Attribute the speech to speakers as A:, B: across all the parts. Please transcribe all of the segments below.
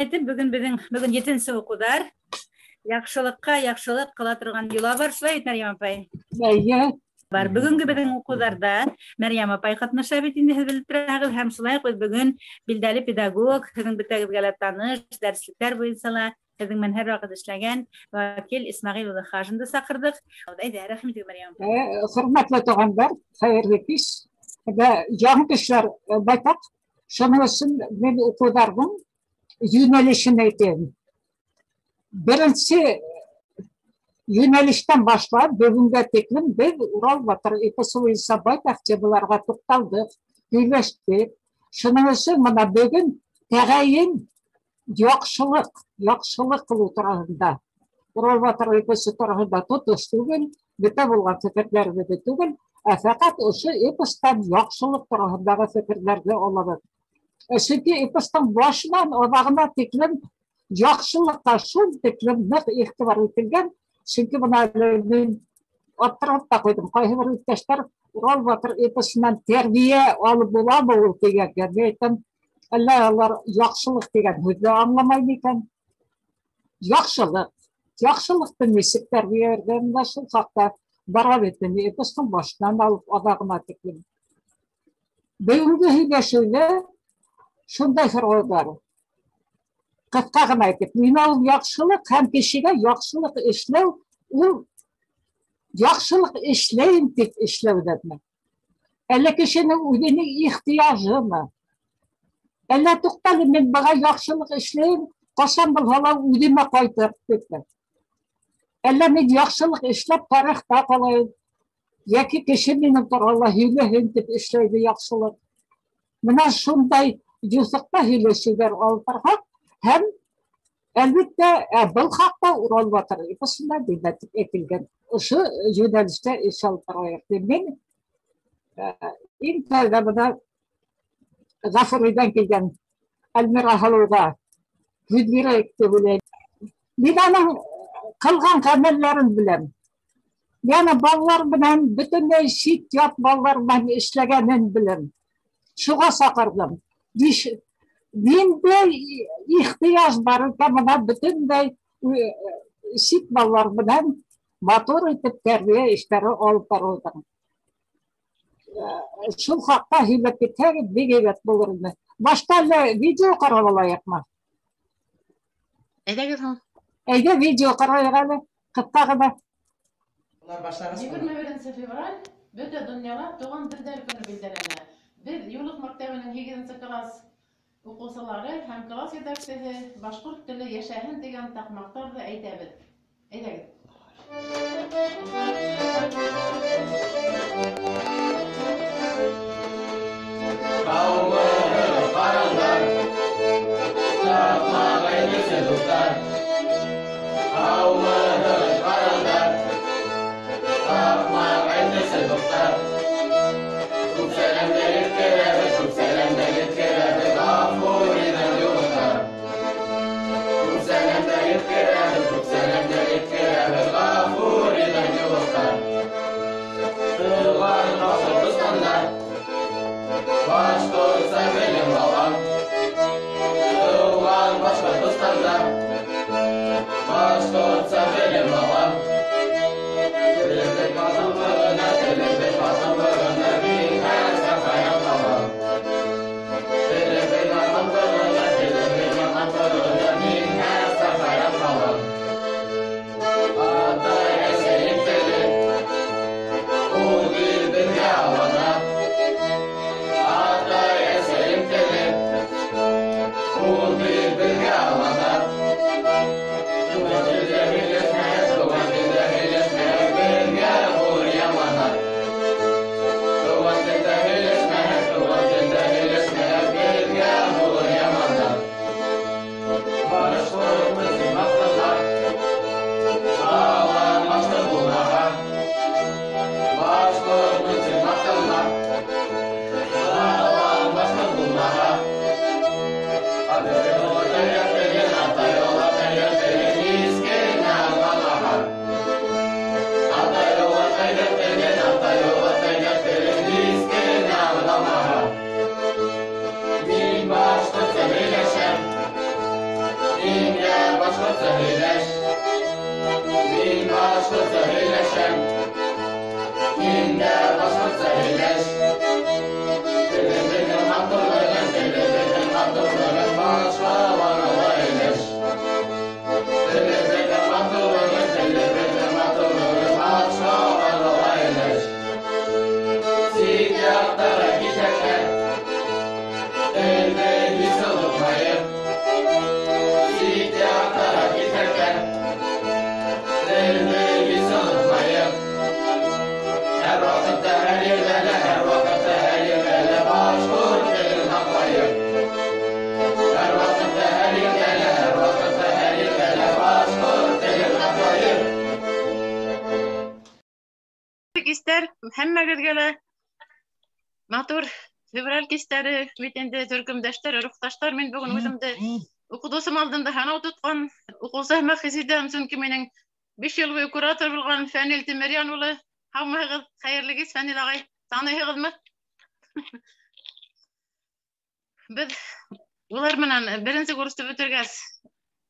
A: Әйтеп, бөгөн беҙҙең бөгөн етенсе уҡыуҙар. Яҡшылыҡҡа яҡшылыҡ ҡыла торған йола бар, шулай бит, Мәрйәм апай?
B: Эйе.
A: Бар. Бөгөнгө беҙҙең уҡыуҙарҙа Мәрйәм апай ҡатнаша бит инде, һеҙ белеп тораһығыҙ, һәм шулай уҡ беҙ бөгөн билдәле педагог, һеҙҙең бөтәгеҙгә лә таныш, дәреслектәр буйынса ла һеҙҙең менән һәр ваҡыт эшләгән Вәкил Исмәғил улы Хажинды саҡырҙыҡ. Әйҙә, рәхим итегеҙ, Мәрйәм апай.
B: Хөрмәтле туғандар, хәйерле кис. Яңы кешеләр байтаҡ. Шуның өсөн мин уҡыуҙарҙың йүнәлешен әйтәм. Беренсе йүнәлештән башлап бөгөнгә тиклем беҙ Урал батыр эпосы буйынса байтаҡ темаларға туҡталдыҡ, һөйләштек. Шуның өсөн бына бөгөн тәғәйен яҡшылыҡ ҡылыу тураһында, Урал батыр эпосы тураһында тотош түгел, бөтә булған фекерҙәребеҙҙе түгел, ә фәҡәт ошо эпостан яҡшылыҡ тураһындағы фекерҙәрҙе алабыҙ. Сөнки эпостың башынан аҙағына тиклем яҡшылыҡҡа шул тиклем ныҡ иғтибар ителгән. Сөнки бына әле мин аптырап та ҡуйҙым. Ҡайһы бер иптәштәр Урал батыр эпосынан тәрбиә алып буламы ул тигәнгә, мин әйтәм, әллә улар яҡшылыҡ тигән һүҙҙе аңламай микән? Яҡшылыҡ, яҡшылыҡты нисек тәрбиәләргә, менә шул хаҡта бара бит инде эпостың башынан алып аҙағына тиклем. Бөгөнгө һөйләшеүҙә шундай һорау бар. Ҡыҫҡа ғына әйтеп, нимә ул яҡшылыҡ һәм кешегә яҡшылыҡ эшләү, ул яҡшылыҡ эшләйем тип эшләүҙәнме? Әллә кешенең үҙенең ихтыяжымы? Әллә туҡтале, мин быға яҡшылыҡ эшләйем, ҡасан булһа ла үҙемә ҡайтыр типме? Әллә мин яҡшылыҡ эшләп тарихта ҡалайым, йәки кеше минең турала һөйләһен тип эшләйҙе яҡшылыҡ. Бына шундай юҫыҡта һөйләшеүҙәр алып барһаҡ, һәм әлбиттә, был хаҡта Урал батыр эпосында нимә тип әйтелгән, ошо йүнәлештә эш алып барайыҡ. Мин иң тәүҙә бына Ғафуриҙән килгән Әлмира һылыуға һүҙ бирәйек тип уйлайым. Мин уның ҡылған ғәмәлләрен беләм. Йәнә балалар менән бөтөнләй сит ят балалар менән эшләгәнен беләм. Шуға саҡырҙым. Ниндәй ихтыяж бар икән бына бөтөнләй сит балалар менән матур итеп тәрбиә эштәре алып барыуҙың. Шул хаҡта һөйләп китһәгеҙ, бик һәйбәт булыр ине. Башта әллә видео ҡарап алайыҡмы?
C: Әйҙәгеҙ һуң.
B: Әйҙә, видео ҡарайыҡ әле, ҡыҫҡа ғына.
D: 21 февраль бөтә донъяла туған телдәр көнө билдәләнә. Беҙ Юлыҡ мәктәбенең 8 класс уҡыусылары һәм класс етәксеһе башҡорт теле йәшәһен тигән таҡмаҡтарҙы әйтәбеҙ. Әйҙәгеҙ.
E: Һаумыһығыҙ, ҡарандар, таҡмаҡ әйтеүсе дуҫтар. Һаумыһығыҙ, ҡарандар, таҡмаҡ әйтеүсе дуҫтар. Күп сәләмдәр еткерәбеҙ, күп сәләмдәр еткерәбеҙ, Ғафуриҙан юлыҡтар. Күп сәләмдәр еткерәбеҙ, күп сәләмдәр еткерәбеҙ, Ғафуриҙан юлыҡтар. Туған Башҡортостанда башҡортса белем алам. Тыуған Башҡортостанда башҡортса белем алам. Телебеҙ матурлығына, телебеҙ матурлығына мин һәр саҡ хайран ҡалам. Телебеҙ матурлығына, телебеҙ матурлығына мин һәр саҡ хайран ҡалам. Атай, әсәйем теле, ул гел беҙгә аманат. Атай, әсәйем теле, ул гел беҙгә аманат. Туған телдә һөйләшмәһәк, туған телдә һөйләшмәһәк, беҙгә булыр яманат. Туған телдә һөйләшмәһәк, туған телдә һөйләшмәһәк, беҙгә булыр яманат. Башҡортбыҙ тип маҡтанма, алар башҡорт булмаһа. Башҡортбыҙ тип маҡтанма, алар башҡорт булмаһа. башҡортса һөйләш. Мин башҡортса һөйләшәм. Һин дә башҡортса һөйләш. Телебеҙҙең матурлығын, телебеҙҙең матурлығын башҡаларға ла өләш. Телебеҙҙең матурлығын, телебеҙҙең матурлығын башҡаларға ла өләш. Сит яҡтарға китһәк тә, телде һис онотмайыҡ. Сит яҡтарға китһәк тә, телде һис онотмайыҡ. Һәр ваҡытта, һәр ерҙә лә, һәр ваҡытта, һәр ерҙә лә башҡорт телен һаҡлайыҡ. Һәр ваҡытта, һәр ерҙә лә, һәр ваҡытта, һәр ерҙә лә башҡорт телен һаҡлайыҡ.
D: Кистәр, һәммәгеҙгә лә матур февраль кистәре бит инде, төркөмдәштәр, рухташтар. Мин бөгөн үҙемде уҡытыусым алдында һанау тотҡан уҡыусы һымаҡ хис итәм, сөнки минең 5 йыл буйы куратор булған Фәнил Тимерйән улы. Һаумыһығыҙ, хәйерле кис, Фәнил ағай. Таныйһығыҙмы? Беҙ улар менән беренсе курсты бөтөргәс,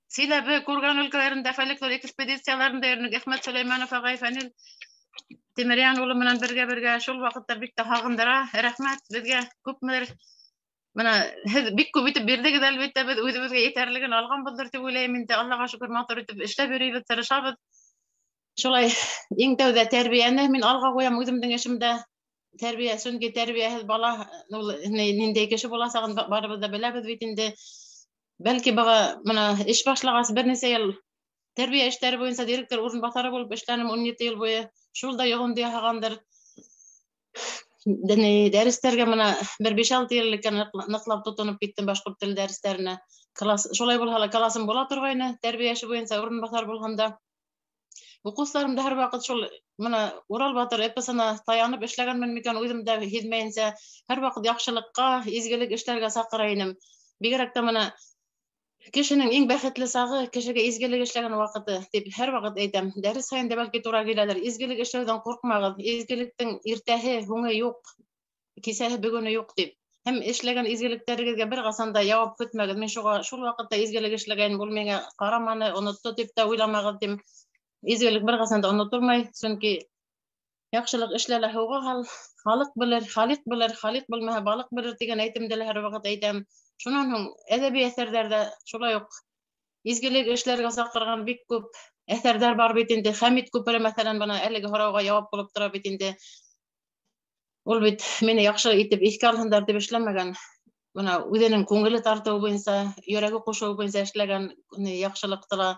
D: Силәбе, Курган өлкәләрендә фольклор экспедицияларында йөрөнөк. Әхмәт Сөләймәнов ағай, Фәнил Тимерйән улы менән бергә-бергә шул ваҡыттар бик тә һағындыра. Рәхмәт беҙгә күпмелер. Бына һеҙ бик күп итеп бирҙегеҙ, әлбиттә, беҙ үҙебеҙгә етәрлеген алғанбыҙҙыр тип уйлайым инде. Аллаға шөкөр, матур итеп эшләп йөрөйбөҙ, тырышабыҙ. Шулай иң тәүҙә тәрбиәне мин алға ҡуям үҙемдең эшемдә. Тәрбиә, сөнки тәрбиәһеҙ бала ул ниндәй кеше буласағын барыбыҙ ҙа беләбеҙ бит инде. Бәлки быға бына эш башлағас бер нисә йыл тәрбиә эштәре буйынса директор урынбаҫары булып эшләнем 17 йыл буйы. Шул да йоғонто яһағандыр. Дәрестәргә бына бер 5-6 йыл элек ныҡлап тотоноп киттем башҡорт теле дәрестәренә. Класс, шулай булһа ла классым була торғайны, тәрбиә эше буйынса урынбаҫар булғанда. Уҡыусыларым да һәр ваҡыт шул бына Урал батыр эпосына таянып эшләгәнмен микән, үҙем дә һиҙмәйенсә, һәр ваҡыт яҡшылыҡҡа, изгелек эшләргә саҡыра инем. Бигерәк тә бына кешенең иң бәхетле сағы, кешегә изгелек эшләгән ваҡыты тип һәр ваҡыт әйтәм. Дәрес һайын да бәлки тура киләлер. Изгелек эшләүҙән ҡурҡмағыҙ. Изгелектең иртәһе, һуңы юҡ, кисәһе, бөгөнө юҡ тип. Һәм эшләгән изгелектәрегеҙгә бер ҡасан да яуап көтмәгеҙ. Мин шуға шул ваҡытта изгелек эшләгән, ул миңә ҡараманы, онотто тип тә уйламағыҙ тим. Изгелек бер ҡасан да онотолмай, сөнки яҡшылыҡ эшлә лә һыуға һал, халыҡ белер, халиҡ белер, халиҡ белмәһә балыҡ белер тигән әйтемде лә һәр ваҡыт әйтәм. Шунан һуң әҙәби әҫәрҙәрҙә шулай уҡ изгелек эшләргә саҡырған бик күп әҫәрҙәр бар бит инде. Хәмит күпере, мәҫәлән, бына әлеге һорауға яуап булып тора бит инде. Ул бит мине яҡшы итеп иҫкә алһындар тип эшләмәгән. Бына үҙенең күңеле тартыуы буйынса, йөрәге ҡушыуы буйынса эшләгән яҡшылыҡты ла.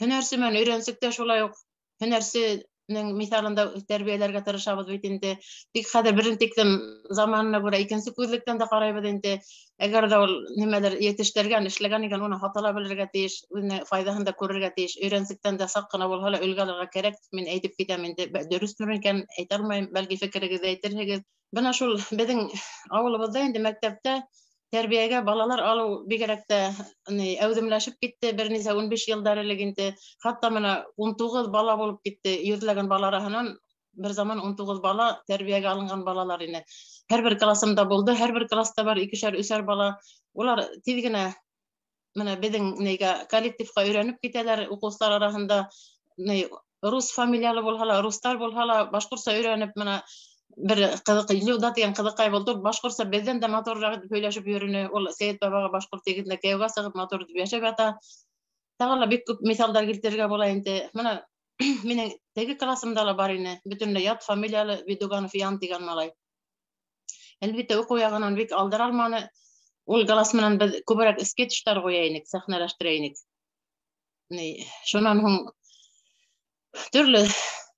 D: Һөнәрсе менән өйрәнсек тә шулай уҡ һөнәрсенең миҫалында тәрбиәләргә тырышабыҙ бит инде. Тик хәҙер берен тиклем заманына күрә икенсе күҙлектән дә ҡарайбыҙ инде. Әгәр ҙә ул нимәлер етештергән, эшләгән икән, уны һата ла белергә тейеш, үҙенә файҙаһын да күрергә тейеш. Өйрәнсектән дә саҡ ҡына булһа ла өлгө алырға кәрәк. Мин әйтеп китәм инде, дөрөҫмөр икән, әйтә алмайым, бәлки фекерегеҙҙе әйтерһегеҙ. Бына шул беҙҙең ауылыбыҙҙа инде мәктәптә тәрбиәгә балалар алыу бигерәк тә әүҙемләшеп китте бер нисә 15 йылдар элек инде. Хатта бына 19 бала булып китте, йөҙләгән бала араһынан бер заман 19 бала тәрбиәгә алынған балалар ине. Һәр бер классымда булды, һәр бер класста бар икешәр, өсәр бала. Улар тиҙ генә бына беҙҙең нейгә коллективҡа өйрәнеп китәләр. Уҡыусылар араһында рус фамилиялы булһа ла, рустар булһа ла башҡортса өйрәнеп, бына бер ҡыҙыҡ, Люда тигән ҡыҙыҡай булды, башҡортса беҙҙән дә матурыраҡ итеп һөйләшеп йөрөнө. Ул Сәйет бабаға башҡорт егетенә кейәүгә сығып матур итеп йәшәп ята. Тағы ла бик күп миҫалдар килтерергә була инде. Бына минең теге классымда ла бар ине, бөтөнләй ят фамилиялы Видуганов Ян тигән малай. Әлбиттә, уҡыу яғынан бик алдыра алманы. Ул класс менән беҙ күберәк скетчтар ҡуя инек, сәхнәләштерә инек. Шунан һуң төрлө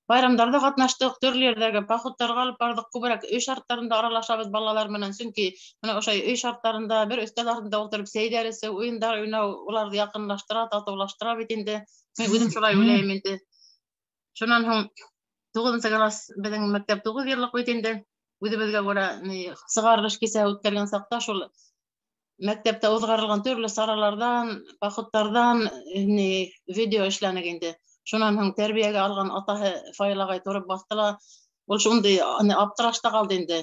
D: байрамдарҙа ҡатнаштыҡ, төрлө ерҙәргә походтарға алып барҙыҡ, күберәк өй шарттарында аралашабыҙ балалар менән, сөнки бына ошо өй шарттарында бер өҫтәл артында ултырып сәйҙәр эсеү, уйындар уйнау уларҙы яҡынлаштыра, татыулаштыра бит инде. Мин үҙем шулай уйлайым инде. Шунан һуң 9-нсы класс, беҙҙең мәктәп 9 йыллыҡ бит инде. Үҙебеҙгә күрә сығарылыш кисәһе үткәргән саҡта шул мәктәптә уҙғарылған төрлө сараларҙан, походтарҙан видео эшләнек инде. Шунан һуң тәрбиәгә алған атаһы Фаил ағай тороп баҫты ла, ул шундай аптырашта ҡалды инде.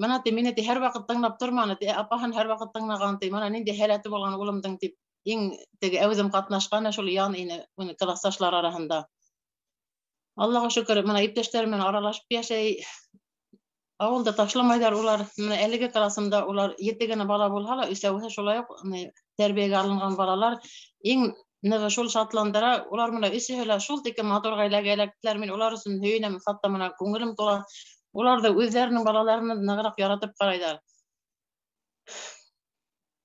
D: Бына ти, мине ти һәр ваҡыт тыңлап торманы, ти, апаһын һәр ваҡыт тыңлаған, ти, бына ниндәй һәләте булған улымдың тип Иң теге әүҙем ҡатнашҡаны шул Ян ине, уны классташлар араһында. Аллаға шөкөр, мына иптәштәр менән аралашып йәшәй. Ауылда ташламайҙар улар. Мына әлеге классымда улар 7 генә бала булһа ла, өсәүһе шулай уҡ тәрбиәгә алынған балалар. Иң нығы шул шатландыра. Улар мына өсөһө лә шул тиклем матур ғаиләгә эләктеләр. Мин улар өсөн һөйөнәм, хатта мына күңелем тула. Улар ҙа үҙҙәренең балаларын нығыраҡ яратып ҡарайҙар.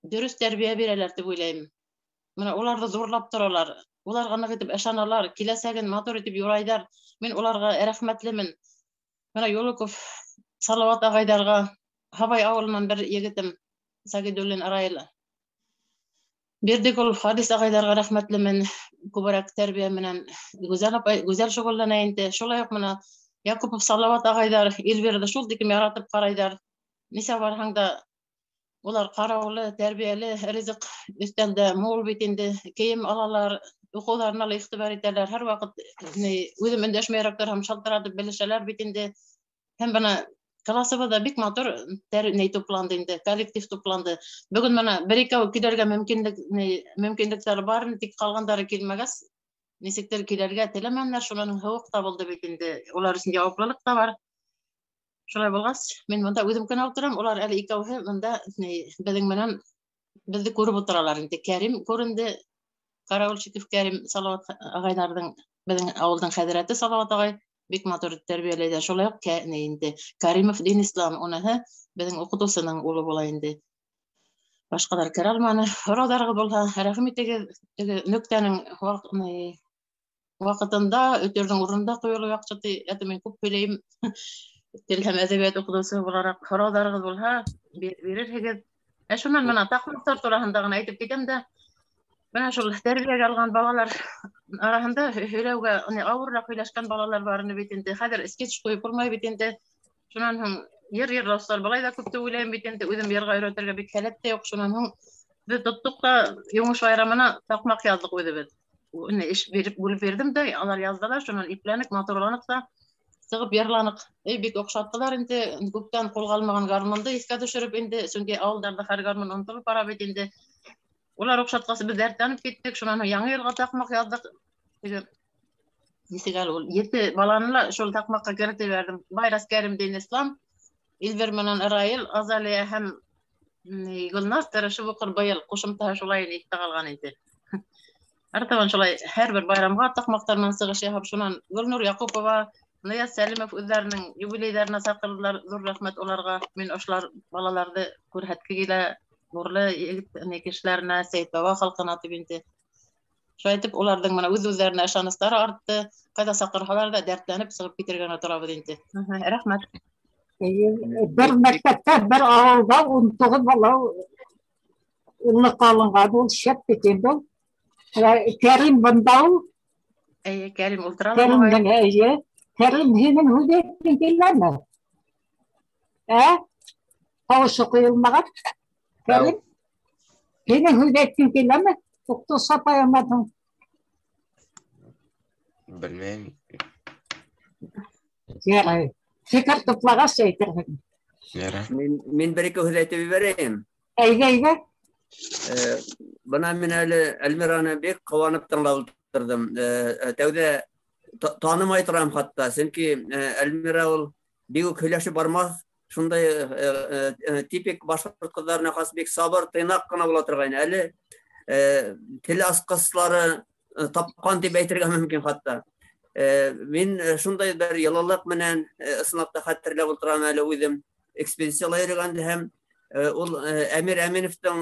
D: Дөрөҫ тәрбиә бирәләр тип уйлайым. Мына уларҙы ҙурлап торалар. Уларға ныҡ итеп ышаналар, киләсәген матур итеп юрайҙар. Мин уларға рәхмәтлемен. Мына Юлыков Салауат ағайҙарға, Һабай ауылынан бер егетем Сагидуллин Раил. Бирҙегол Харис ағайҙарға рәхмәтлемен. Күберәк тәрбиә менән Гүзәл апай, Гүзәл шөғөлләнә инде. Шулай уҡ мына Якупов Салауат ағайҙар Эльвирҙы шул тиклем яратып ҡарайҙар. Нисә барһаң да улар ҡараулы, тәрбиәле, ризыҡ өҫтәлдә мул бит инде, кейем алалар, уҡыуҙарына ла иғтибар итәләр. Һәр ваҡыт үҙем өндәшмәйерәк торһам, шалтыратып белешәләр бит инде. Һәм бына классыбыҙҙа бик матур тупланды инде, коллектив тупланды. Бөгөн бына бер-икәү килергә мөмкинлектәре бар, тик ҡалғандары килмәгәс, нисектер килергә теләмәнеләр. Шунан һыуыҡ та булды бит инде, улар өсөн яуаплылыҡ та бар. Шулай булғас, мин бында үҙем генә ултырам, улар әле икәүһе бында беҙҙең менән беҙҙе күреп ултыралар инде. Кәрим күренде, Караулщиков Кәрим Салауат ағайҙарҙың, беҙҙең ауылдың хәҙрәте Салауат ағай бик матур тәрбиәләйҙәр. Шулай уҡ инде Каримов Динислам, уныһы беҙҙең уҡытыусының улы була инде. Башҡалар керә алманы. Һорауҙарығыҙ булһа, рәхим итегеҙ. Теге нөктәнең ваҡытында, өтөрҙөң урынында ҡуйылыу яҡшы ти. Әтә мин күп һөйләйем. Тел һәм әҙәбиәт уҡытыусыһы булараҡ һорауҙарығыҙ булһа, бирерһегеҙ. Ә шунан бына таҡмаҡтар тураһында ғына әйтеп китәм дә. Бына шул тәрбиәгә алған балалар араһында һөйләүгә, ауырыраҡ һөйләшкән балалар бар ине бит инде. Хәҙер скетч ҡуйып булмай бит инде. Шунан һуң йыр йырлаусылар былай да күп тип уйлайым бит инде. Үҙем йырға өйрәтергә бик һәләт тә юҡ. Шунан һуң беҙ тоттоҡ та Йомош байрамына таҡмаҡ яҙҙыҡ үҙебеҙ. Эш биреп, бүлеп бирҙем дә, алар яҙҙылар. Шунан ипләнек, матурланыҡ та сығып йырланыҡ. Эй, бик оҡшаттылар инде. Күптән ҡулға алмаған гармунды иҫкә төшөрөп инде, сөнки ауылдарҙа хәр гармун онотолоп бара бит инде. Улар оҡшатҡас беҙ дәртләнеп киттек. Шунан һуң яңы йылға таҡмаҡ яҙҙыҡ. Теге нисек әле ул 7 баланы ла шул таҡмаҡҡа керетеп ебәрҙем. Байрас Кәрим Динислам, Илбер менән Раил, Азалия һәм Гөлназ тырышып уҡыр быйыл ҡушымтаһы шулай иҫтә ҡалған инде. Артабан шулай һәр бер байрамға таҡмаҡтар менән сығыш яһап, шунан Гөлнур Яҡупова, Нияз Сәлимов үҙҙәренең юбилейҙәренә саҡырҙылар. Ҙур рәхмәт уларға. Мин ошолар балаларҙы күрһәтке килә, нурлы егет кешеләренә, Сәйет баба халҡына тип инде. Шулай итеп уларҙың мына үҙ-үҙҙәренә ышаныстары артты. Ҡайҙа саҡырһалар ҙа дәртләнеп сығып китергә генә торабыҙ инде. Рәхмәт.
B: Бер мәктәптә, бер ауылда 19 бала уллыҡҡа алынған, ул шәп бит инде ул. Кәрим бында ул.
D: Эйе, Кәрим ултыра.
B: Кәримдең, эйе. Кәрим, һинең һүҙ әйткең киләме? Ә? Тауышы ҡуйылмаған. Кәрим, һинең һүҙ әйткең киләме? Уҡытыусы апайымдан.
C: Белмәйем.
B: Ярай. Фекер туплағас әйтерһең.
C: Ярай.
F: Мин бер ике һүҙ әйтеп ебәрәйем.
B: Әйҙә, әйҙә.
F: Бына мин әле Эльмираны бик ҡыуанып тыңлап ултырҙым. Тәүҙә танымай торам хатта, сөнки Эльмира ул бик үк һөйләшеп бармаҫ, шундай типик башҡорт ҡыҙҙарына хас бик сабыр, тыйнаҡ ҡына була торғайны. Әле тел асҡыслары тапҡан тип әйтергә мөмкин хатта. Мин шундай бер йылылыҡ менән ысынлап та хәтерләп ултырам әле үҙем экспедицияла йөрөгәндә һәм ул Әмир Әминовтың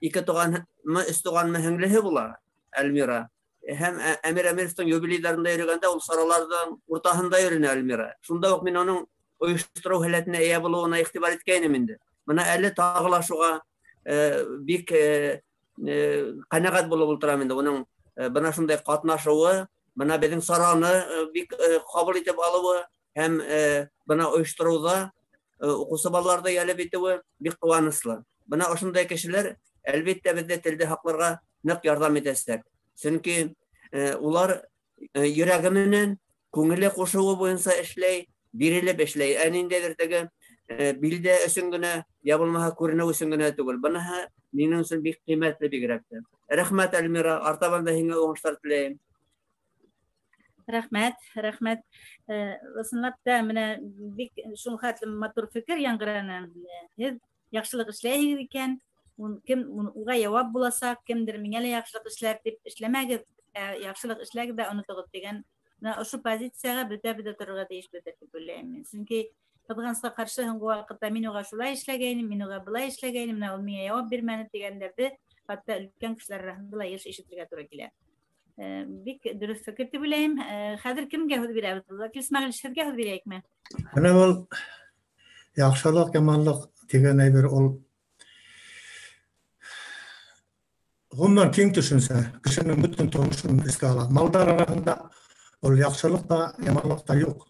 F: ике туғанмы, өс туғанмы һеңлеһе була Эльмира. Һәм Әмир Әминовтың юбилейҙарында йөрөгәндә ул сараларҙың уртаһында йөрөнә Эльмира. Шунда уҡ мин уның ойоштороу һәләтенә эйә булыуына иғтибар иткәйнем инде. Бына әле тағы ла шуға бик ҡәнәғәт булып ултырам инде. Уның бына шундай ҡатнашыуы, бына беҙҙең сараны бик ҡабул итеп алыуы һәм бына ойоштороуҙа уҡыусы балаларҙы йәлеп итеүе бик ҡыуаныслы. Бына ошондай кешеләр әлбиттә беҙҙе телде һаҡларға ныҡ ярҙам итәсәк. Сөнки улар йөрәге менән күңеле ҡушыуы буйынса эшләй, бирелеп эшләй. Ә ниндәйҙер теге билдә өсөн генә, я булмаһа күренеү өсөн генә түгел. Быныһы минең өсөн бик ҡиммәтле бигерәк тә. Рәхмәт, Әлмира, артабан да һиңә уңыштар теләйем.
A: Рәхмәт, рәхмәт. Ысынлап та менә бик шул хәтле матур фекер яңгыраны. Һеҙ яҡшылыҡ эшләйһегеҙ икән, кем уға яуап буласаҡ, кемдер миңә лә яҡшылыҡ эшләр тип эшләмәгеҙ, яҡшылыҡ эшләгеҙ ҙә онотоғоҙ тигән. Менә ошо позицияға бөтәбеҙ ҙә торорға тейешбеҙ тип уйлайым мин. Сөнки ҡыҙғанысҡа ҡаршы һуңғы ваҡытта мин уға шулай эшләгәйнем, мин уға былай эшләгәйнем, менә ул миңә яуап бирмәне тигәндәрҙе хатта өлкән кешеләр араһында ла йыш ишетергә тура килә. Бик дөрөҫ фекер тип уйлайым. Хәҙер кемгә һүҙ бирәбеҙ? Вәкил Исмәғилович, һеҙгә һүҙ бирәйекме?
C: Менә был яҡшылыҡ, яманлыҡ тигән әйбер ул ғөмүмән киң төшөнсә, кешенең бөтөн тормошон иҫкә ала. Малдар араһында ул яҡшылыҡ та, яманлыҡ та юҡ.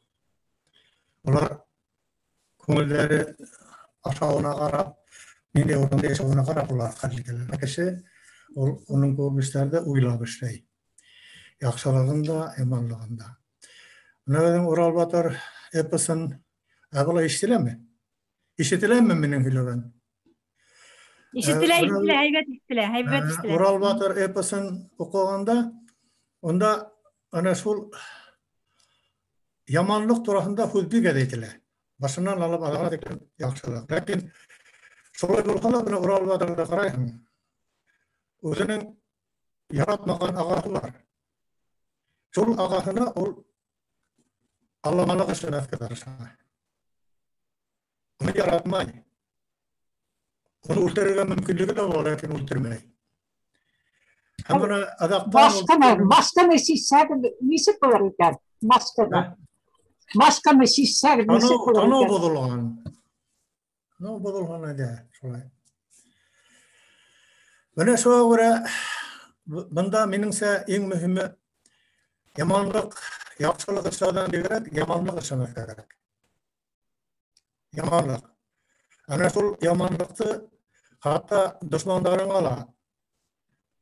C: Улар күңелдәре ашауына ҡарап, ниндәй урында йәшәүенә ҡарап улар хәл итәләр. Ә кеше ул уның күп эштәрҙе уйлап эшләй. Яҡшылығын да, яманлығын да. Менә беҙҙең Урал батыр эпосын ә былай ишетеләме? Ишетеләме минең һөйләгән?
A: Ишетелә, ишетелә, һәйбәт ишетелә, һәйбәт ишетелә.
C: Урал батыр эпосын уҡығанда, унда ана шул яманлыҡ тураһында һүҙ бик әҙ әйтелә. Башынан алып аҙағына тиклем яҡшылыҡ. Ләкин шулай булһа ла, бына Урал батырҙы ҡарайһың, үҙенең яратмаған ағаһы бар. Шул ағаһына ул аламалыҡ эшләмәҫкә тырыша. Уны яратмай. Уны үлтерергә мөмкинлеге лә бар, ләкин үлтермәй. Һәм бына аҙаҡтан ул
B: Масканы сисһәгеҙ нисек булыр икән? Масканы. Масканы сисһәгеҙ нисек булыр
C: Танау
B: икән?
C: боҙолған. Танау боҙолған ине, шулай. Бына шуға күрә бында минеңсә иң мөһиме яманлыҡ, яҡшылыҡ эшләүҙән бигерәк яманлыҡ эшләмәҫкә кәрәк. Яманлыҡ. Ана шул яманлыҡты хатта дошмандарыңа ла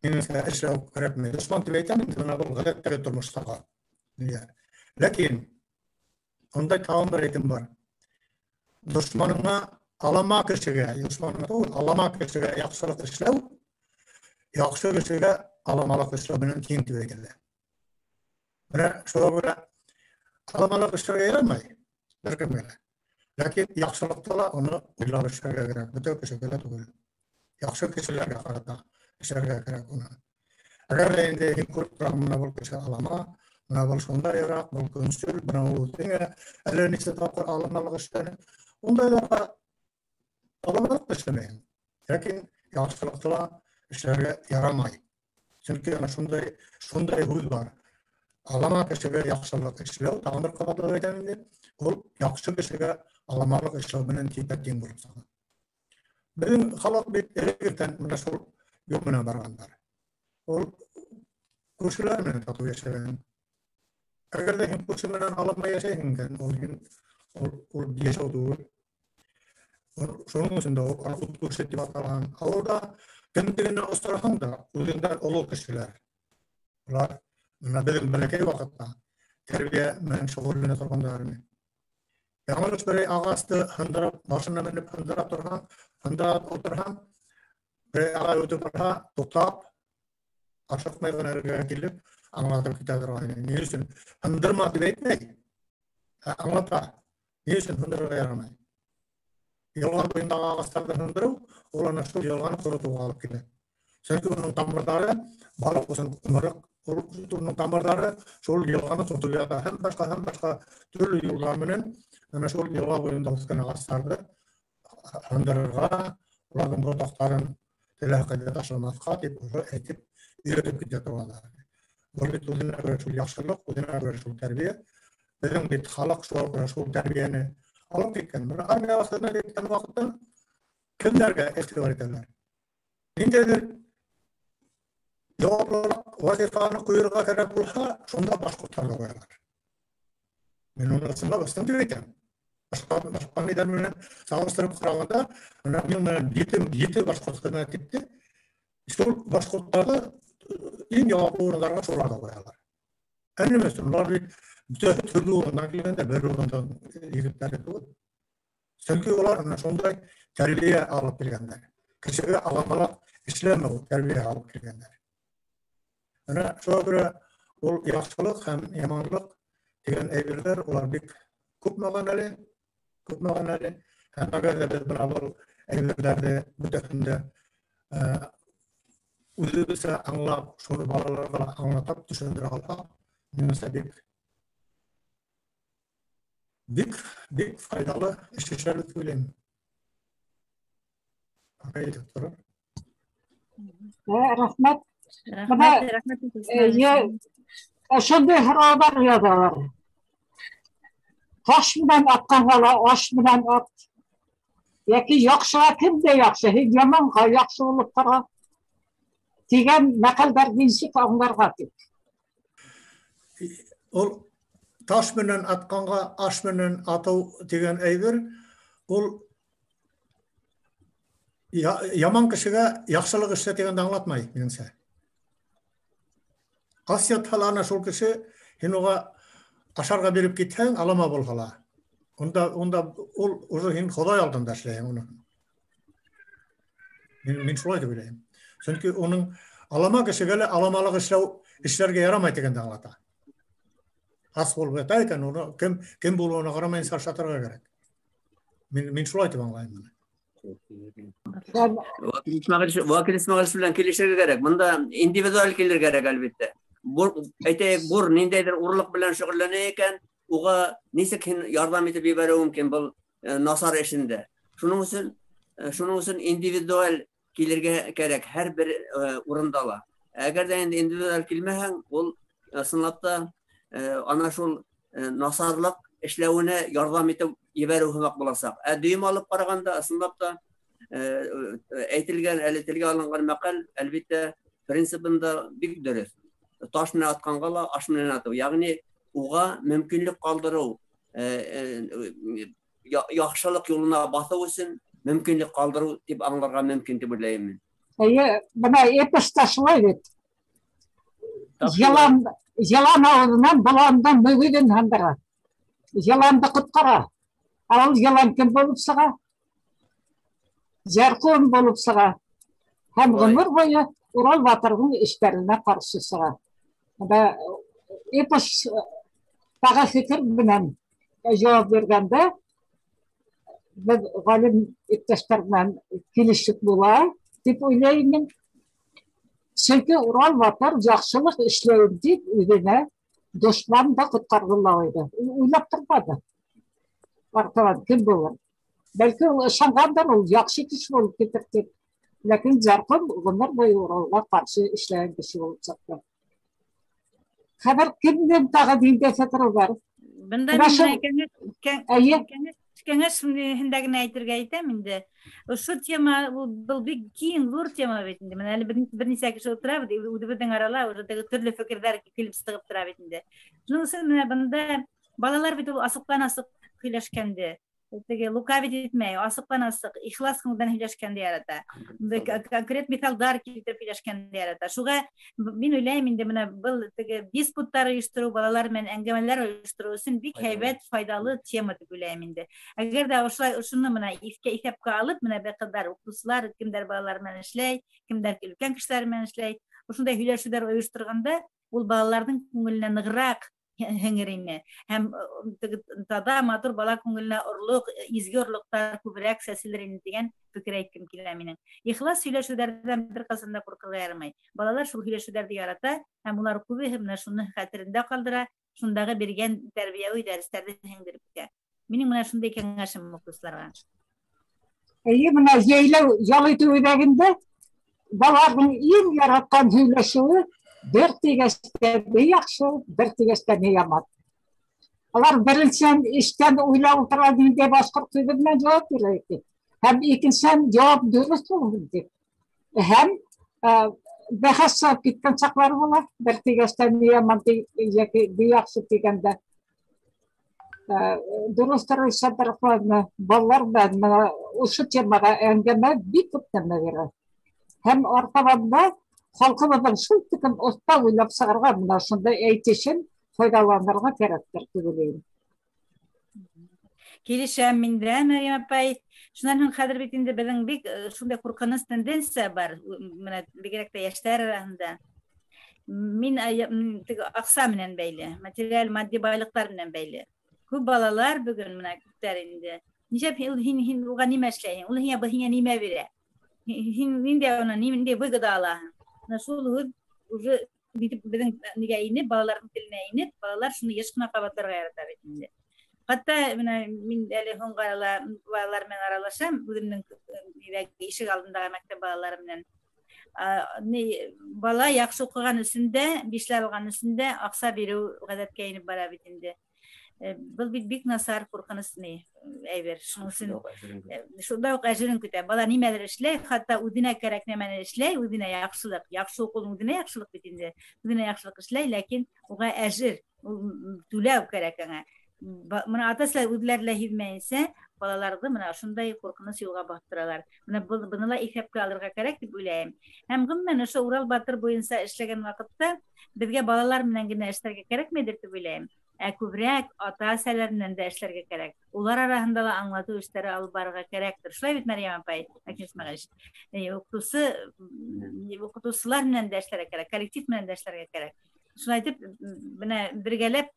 C: минеңсә эшләү кәрәкмәй. Дошман тип әйтәм инде, бына был ғәҙәттәге тормоштағы. Ләкин ундай тағын бер әйтем бар. Дошманыңа алама кешегә, дошманыңа түгел, алама кешегә яҡшылыҡ эшләү, яҡшы кешегә аламалыҡ эшләү менән тиң тип әйтелә. Менә шуға күрә аламалыҡ эшләргә ярамай бер кемгә лә. Ләкин яҡшылыҡты ла уны уйлап эшләргә кәрәк, бөтә кешегә лә түгел. Яҡшы кешеләргә ҡарата эшләргә кәрәк уны. Әгәр ҙә инде һин күреп тораһың, бына был кеше алама, бына был шундайыраҡ, был көнсөл, бына ул үҙеңә әллә нисә тапҡыр аламалыҡ эшләне. Ундайларға аламалыҡ та эшләмәйһең. Ләкин яҡшылыҡты ла эшләргә ярамай. Сөнки ана шундай һүҙ бар. Алама кешегә яҡшылыҡ эшләү, тағын бер ҡабатлап әйтәм инде, ул яҡшы кешегә аламалыҡ эшләү менән типә-тиң булып сыға. Беҙҙең халыҡ бит элек-электән менә шул юл менән барғандар. Ул күршеләр менән татыу йәшәгән. Әгәр ҙә һин күрше менән аламай йәшәйһең икән, ул һин, ул йәшәү түгел. Шуның өсөн дә ул ут күрше тип аталған. Ауылда кемдегенә осраһаң да, үҙеңдән оло кешеләр. Улар менә беҙҙең бәләкәй ваҡытта тәрбиә менән шөғөлләнә торғандар ине. Яңылыш берәй ағасты һындырып, башына менеп һындырап торһаң, һындырап ултырһаң, берәй ағай үтеп барһа, туҡтап, ашыҡмай ғына эргәгә килеп, аңлатып китә торған ине. Ни өсөн һындырма тип әйтмәй, ә аңлата. Ни өсөн һындырырға ярамай? Йылға буйындағы ағастарҙы һындырыу, ул ана шул йылғаны ҡоротоуға алып килә. Сөнки уның тамырҙары балыҡ өсөн ҡымырыҡ, уның тамырҙары шул йылғаны тотоп ята. Һәм башҡа, һәм башҡа төрлө юлдар менән ана шул йылға буйында үҫкән ағастарҙы һындырырға, уларҙың ботаҡтарын теләһә ҡайҙа ташламаҫҡа тип уже әйтеп өйрәтеп китә торғандар. Был бит үҙенә күрә шул яҡшылыҡ, үҙенә күрә шул тәрбиә. Беҙҙең бит халыҡ шуға күрә шул тәрбиәне алып киткән. Бына армия хеҙмәт иткән ваҡытта кемдәргә иғтибар итәләр? Ниндәйҙер яуаплыраҡ вазифаны ҡуйырға кәрәк булһа, шунда башҡорттарҙы ҡуялар. Мин уны ысынлап ысын тип әйтәм. Башҡа ниҙәр менән сағыштырып ҡарағанда, бына мин менән ете башҡорт хеҙмәт итте. Шул башҡорттарҙы иң яуаплы урындарға шуларҙы ҡуялар. Ә нимә өсөн? Улар бит бөтә төрлө урындан килгәндә бер урындан егеттәр түгел. Сөнки улар ана шундай тәрбиә алып килгәндәр. Кешегә аламалыҡ эшләмәү тәрбиә алып килгәндәр. Менә шуңа күрә ул яхшылык һәм яманлык дигән әйберләр улар бик күп мәгънәле, күп мәгънәле. Һәм әгәр дә без менә был әйберләрне бөтәһен дә үзебезчә аңлап, шуны балаларга да аңлатып төшендерә алсак, минемчә бик бик бик файдалы эш эшләрбез дип уйлыйм. Әйтеп торыр.
B: Рәхмәт.
A: Рәхмәт, рәхмәт.
B: Шундый һораулар язалар. Таш менән атканга ла аш менән ат. Яки яхшыга кем дә яхшы, һин яманга яхшы булып кара. Дигән мәкальләр ничек аңларга дип.
C: Ул таш менән атканга аш менән ату дигән әйбер, ул яман кешегә яхшылык эшлә дигәнне аңлатмай, минемчә. Ас ятһа ла ана шул кеше, һин уға ашарға биреп китһәң, алама булһа ла. Унда ул уже һин Хоҙай алдында эшләйһең уны. Мин шулай дип уйлайым. Сөнки уның алама кешегә лә аламалыҡ эшләргә ярамай тигәнде аңлата. Ас булып ята икән, уны кем булыуына ҡарамайынса ашатырға кәрәк. Мин шулай дип аңлайым моны.
F: Вакил Исмәғилович белән килешергә кәрәк. Бында индивидуаль килергә кәрәк, әлбиттә. Әйтәйек, бур ниндәйҙер урлыҡ белән шөғөлләнә икән, уға нисек һин ярҙам итеп ебәреү мөмкин был насар эшендә. Шуның өсөн индивидуаль килергә кәрәк һәр бер урында ла. Әгәр ҙә инде индивидуаль килмәһәң, ул ысынлап та ана шул насарлыҡ эшләүенә ярҙам итеп ебәреү һымаҡ буласаҡ. Ә дөйөм алып ҡарағанда, ысынлап та әйтелгән, әле телгә алынған мәҡәл, әлбиттә, принцибында бик дөрөҫ. Таш менән атҡанға ла аш менән атыу, ягъни уға мөмкинлек ҡалдырыу, яҡшылыҡ юлына баҫыу өсөн мөмкинлек ҡалдырыу тип аңларға мөмкин тип уйлайым мин.
B: Эйе, бына эпоста шулай бит. Йылан ауыҙынан боландың мөгөҙөн һындыра. Йыланды ҡотҡара. Ә ул йылан кем булып сыға? Зәрҡун булып сыға. Һәм ғүмер буйы Урал батырҙың эштәренә ҡаршы сыға. Бына эпос тағы фекер менән яуап биргәндә беҙ ғалим иптәштәр менән килешеп була тип уйлайым мин. Сөнки Урал батыр яҡшылыҡ эшләйем тип үҙенә дошман да ҡотҡарҙы ла ине. Ул уйлап торманы. Артынан кем булыр? Бәлки ул ышанғандыр, ул яҡшы кеше булып китер тип. Ләкин Зәрҡун ғүмер буйы Уралға ҡаршы эшләгән кеше булып сыҡты. Хәҙер кемдең тағы ниндәй фекере бар?
A: Бында
B: Менә шул
A: мин
B: Әйе.
A: кәңәш һендә генә әйтергә әйтәм инде. Ошо тема, был бик киң, ҙур тема бит инде. Менә әле бер нисә кеше ултыра бит, үҙебеҙҙең арала уже теге төрлө фекерҙәр килеп сығып тора бит инде. Шуның өсөн менә бында балалар бит ул асыҡтан-асыҡ һөйләшкәнде, теге лукавить итмәй, асыҡтан-асыҡ, ихлас күңелдән һөйләшкәнде ярата. Конкрет миҫалдар килтереп һөйләшкәнде ярата. Шуға мин уйлайым инде менә был теге диспуттар ойоштороу, балалар менән әңгәмәләр ойоштороу өсөн бик һәйбәт, файҙалы тема тип уйлайым инде. Әгәр ҙә ошолай ошоно менә иҫәпкә алып, менә бер ҡыҙҙар, уҡытыусылар, кемдәр балалар менән эшләй, кемдәр өлкән кешеләр менән эшләй, ошондай һөйләшеүҙәр ойошторғанда ул балаларҙың күңеленә нығыраҡ һеңер ине. Һәм теге таҙа матур бала күңеленә орлоҡ, изге орлоҡтар күберәк сәселер ине тигән фекер әйткем килә минең. Ихлас һөйләшеүҙәрҙән бер ҡасан да ҡурҡырға ярамай. Балалар шул һөйләшеүҙәрҙе ярата һәм улар күбеһе менә шуны хәтерендә ҡалдыра, шундағы биргән тәрбиәүи дәрестәрҙе һеңдереп китә. Минең менә шундай кәңәшем уҡытыусыларға.
B: Эйе, менә йәйләү ял итеү үҙәгендә балаларҙың иң яратҡан һөйләшеүе бер тигәстә ни яҡшы, бер тигәстә ни яман. Алар беренсенән эштән уйлап ултыра ниндәй башҡорт һүҙе менән яуап бирә тип. Һәм икенсенән яуап дөрөҫ булһын тип. Һәм бәхәс сығып киткән саҡлар була, бер тигәстә ни яман йәки ни яҡшы тигәндә. Дөрөҫтөр Сәбәрханова, балалар менән менә ошо темаға әңгәмә бик күп нәмә бирә. Һәм артабан да халҡыбыҙҙың шул тиклем оҫта уйлап сығарған менә ошондай әйтешен файҙаланырға кәрәктер тип уйлайым.
A: Килешәм мин дә, Мәрйәм апай. Шунан һуң хәҙер бит инде беҙҙең бик шундай ҡурҡыныс тенденция бар, менә бигерәк тә йәштәр араһында. Мин теге аҡса менән бәйле, материаль, матди байлыҡтар менән бәйле. Күп балалар бөгөн менә күптәр инде. Нишләп һин уға нимә эшләйһең? Ул һиңә был һиңә нимә бирә? Һин ниндәй унан ниндәй выгода алаһың? Менә шул һүҙ уже беҙҙең нигә инеп, балаларҙың теленә инеп, балалар шуны йыш ҡына ҡабатларға ярата бит инде. Хатта менә мин әле һуңғы арала балалар менән аралашам, үҙемдең ишек алдындағы мәктәп балалары менән. Бала яҡшы уҡыған өсөн дә, бишле алған өсөн дә аҡса биреү ғәҙәткә инеп бара бит инде. Был бит бик насар, ҡурҡыныс ни әйбер. Шуның өсөн шунда уҡ әжерен көтә. Бала нимәлер эшләй, хатта үҙенә кәрәк нәмәне эшләй, үҙенә яҡшылыҡ. Яҡшы уҡыу үҙенә яҡшылыҡ бит инде. Үҙенә яҡшылыҡ эшләй, ләкин уға әжер, түләү кәрәк аңа. Мына ата-әсәләр үҙләре лә һиҙмәйенсә, балаларҙы мына ошондай ҡурҡыныс юлға баҫтыралар. Мына быны ла иҫәпкә алырға кәрәк тип уйлайым. Һәм ғөмүмән ошо Урал батыр буйынса эшләгән ваҡытта беҙгә балалар менән генә эшләргә кәрәкмәйҙер тип уйлайым. Ә күберәк ата-әсәләр менән дә эшләргә кәрәк. Улар араһында ла аңлатыу эштәре алып барырға кәрәктер. Шулай бит, Мәрйәм апай, Әкрәм Исмәғилович? Уҡытыусылар менән дә эшләргә кәрәк, коллектив менән дә эшләргә кәрәк. Шулай итеп, менә бергәләп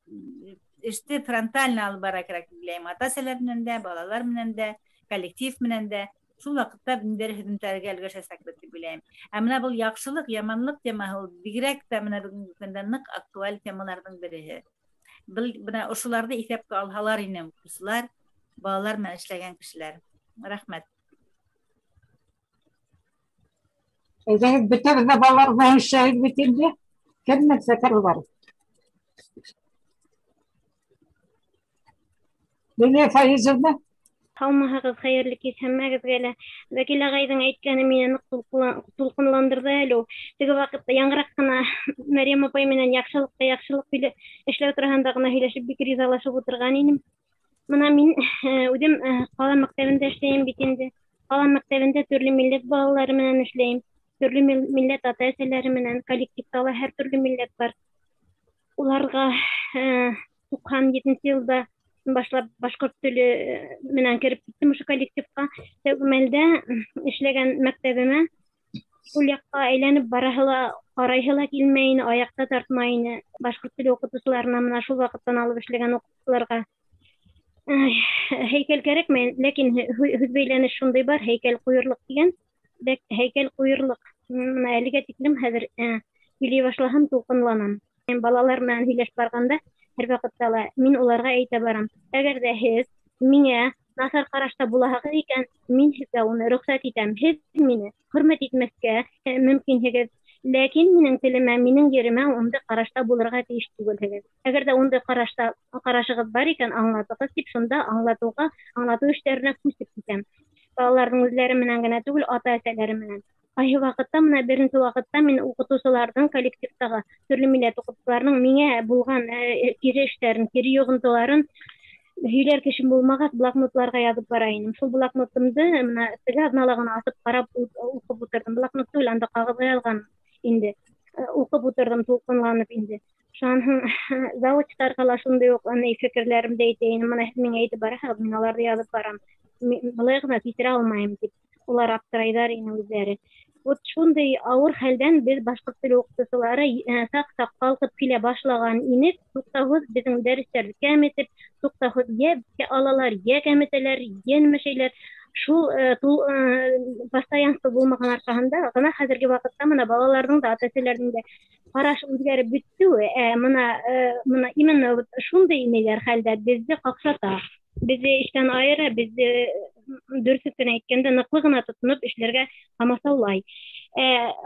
A: эште фронтально алып барырға кәрәк тип уйлайым. Ата-әсәләр менән дә, балалар менән дә, коллектив менән дә. Шул ваҡытта ниндәйҙер һөҙөмтәләргә өлгәшәсәкбеҙ тип уйлайым. Ә менә был яҡшылыҡ, яманлыҡ темаһы ул бигерәк тә менә бөгөнгө көндә ныҡ актуаль темаларҙың береһе. Был менә ошоларҙы иҫәпкә алһалар ине уҡытыусылар, балалар менән эшләгән кешеләр. Рәхмәт.
B: Әйҙәгеҙ, бөтәбеҙ ҙә балалар менән эшләйбеҙ бит инде. Кемдең фекере бар? Лилия Фаизовна.
G: Һаумыһығыҙ, хәйерле кис һәммәгеҙгә лә. Вәкил ағайҙың әйткәне мине ныҡ тулҡынландырҙы әле ул. Теге ваҡытта яңыраҡ ҡына Мәрйәм апай менән яҡшылыҡҡа яҡшылыҡ эшләү тураһында ғына һөйләшеп бик ризалашып ултырған инем. Мына мин үҙем ҡала мәктәбендә эшләйем бит инде. Ҡала мәктәбендә төрлө милләт балалары менән эшләйем. Төрлө милләт ата-әсәләре менән, коллективта ла һәр төрлө милләт бар. Уларға туҡһан етенсе йылда башлап башҡорт теле менән кереп киттем ошо коллективҡа. Тәүге мәлдә эшләгән мәктәбемә ул яҡҡа әйләнеп бараһы ла, ҡарайһы ла килмәй ине, аяҡта тартмай ине. Башҡорт теле уҡытыусыларына мына шул ваҡыттан алып эшләгән уҡытыусыларға һәйкәл кәрәкмәй, ләкин һүҙ бәйләнеш шундай бар, һәйкәл ҡуйырлыҡ тигән, һәйкәл ҡуйырлыҡ. Мына әлегә тиклем хәҙер һөйләй башлаһам тулҡынланам. Мин балалар менән һөйләшеп барғанда һәр ваҡытта ла мин уларға әйтә барам: әгәр ҙә һеҙ миңә насар ҡарашта булаһығыҙ икән, мин һеҙгә уны рөхсәт итәм. Һеҙ мине хөрмәт итмәҫкә мөмкинһегеҙ, ләкин минең телемә, минең еремә ундай ҡарашта булырға тейеш түгелһегеҙ. Әгәр ҙә ундай ҡарашығыҙ бар икән, аңлатығыҙ тип шунда аңлатыу эштәренә күсеп китәм. Балаларҙың үҙләре менән генә түгел, ата-әсәләре менән. Ҡайһы ваҡытта, мына беренсе ваҡытта мин уҡытыусыларҙың коллективтағы төрлө милләт уҡытыусыларының миңә булған кире эштәрен, кире йоғонтоларын һөйләр кешем булмағас, блокнотларға яҙып бара инем. Шул блокнотымды мына теге аҙнала ғына асып ҡарап уҡып ултырҙым. Блокнот түгел, анда ҡағыҙға яҙған инде. Уҡып ултырҙым, тулҡынланып инде. Шунан һуң заводчыларға ла шундай уҡ фекерләремде әйтә инем. Мына һеҙ миңә әйтеп бараһығыҙ, мин аларҙы яҙып барам. Былай ғына кисерә алмайым тип. Улар аптырайҙар ине үҙҙәре. Вот шундай ауыр хәлдән беҙ башҡорт теле уҡытыусылары саҡ-саҡ ҡалҡып килә башлаған инек. Туҡтауһыҙ беҙҙең дәрестәрҙе кәметеп, туҡтауһыҙ йә беҙгә алалар, йә кәметәләр, йә нимәшәйләр. Шул постоянство булмаған арҡаһында ғына хәҙерге ваҡытта мына балаларҙың да, ата-әсәләрҙең дә ҡараш үҙгәреп бөттө. Мына именно вот шундай ниләр хәлдә беҙҙе ҡаҡшата, беҙҙе эштән айыра, беҙҙе дөрөҫ кенә әйткәндә ныҡлы ғына тотоноп эшләргә ҡамасаулай.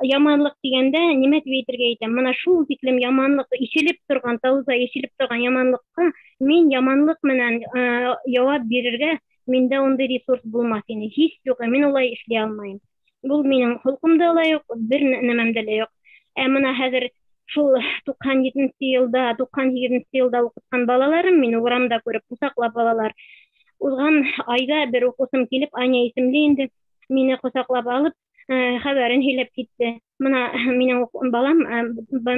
G: Яманлыҡ тигәндә нимә тип әйтергә әйтәм? Мына шул тиклем яманлыҡ ишелеп торған, тауҙа ишелеп торған яманлыҡҡа мин яманлыҡ менән яуап бирергә миндә ундай ресурс булмаҫ ине. Һис юҡ, мин улай эшләй алмайым. Был минең холҡомда ла юҡ, бер нәмәмдә лә юҡ. Мына хәҙер шул туҡһан етенсе йылда, туҡһан һигеҙенсе йылда уҡытҡан балаларым мине урамда күреп ҡосаҡлап алалар. Уҙған айҙа бер уҡыусым килеп, Аня исемле инде, мине ҡосаҡлап алып, хәбәрен һөйләп китте. Мына минең балам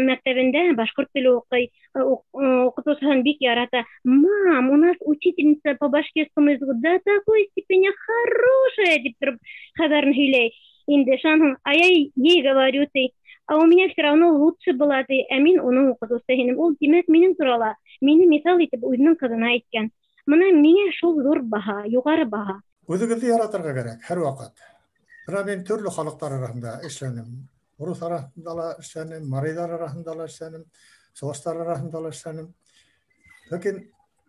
G: мәктәбендә башҡорт теле уҡый, уҡытыусыһын бик ярата. Мам, у нас учительница по башкирскому языку до такой степени хорошая, тип тороп хәбәрен һөйләй. Инде шунан һуң, а я ей говорю, ты, А у меня все равно лучше была, ти, ә мин уның уҡытыусы инем. Ул, тимәк, минең турала, мине миҫал итеп үҙенең ҡыҙына әйткән. Мына миңә шул ҙур баһа, юғары баһа.
C: Үҙегеҙҙе яратырға кәрәк һәр ваҡыт. Бына мин төрлө халыҡтар араһында эшләнем. Урыҫ араһында ла эшләнем, марийҙар араһында ла эшләнем, сыуаштар араһында ла эшләнем. Ләкин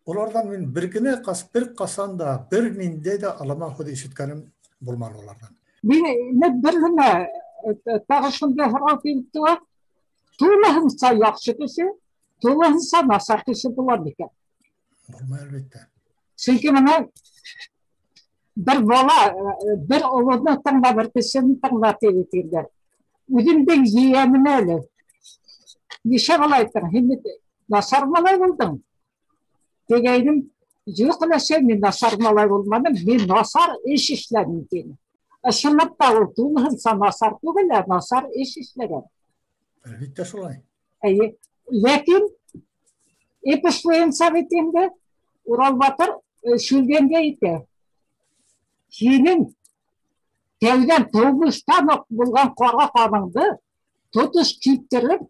C: уларҙан мин бер генә бер ҡасан да бер ниндәй ҙә алама һүҙ ишеткәнем булманы уларҙан.
B: Мин бер генә тағы шундай һорау килеп тыуа. Тулыһынса яҡшы кеше, тулыһынса насар кеше була микән?
C: Булмай, әлбиттә.
B: Сөнки бына бер бала, бер олоно тыңла, бер кешене тыңла тип әйткәндәр. Үҙемдең ейәнем әле. Нисә бала әйттең? Һин бит насар малай булдың. Тигәйнем, юҡ, өләсәй, мин насар малай булманым, мин насар эш эшләнем, тине. Ысынлап та ул тулыһынса насар түгел, ә насар эш эшләгән.
C: Әлбиттә шулай.
B: Әйе. Ләкин эпос буйынса бит инде Урал батыр Шүлгәнгә әйтә. Һинең тәүҙән тыумыштан уҡ булған ҡара ҡаныңды тотош киптереп,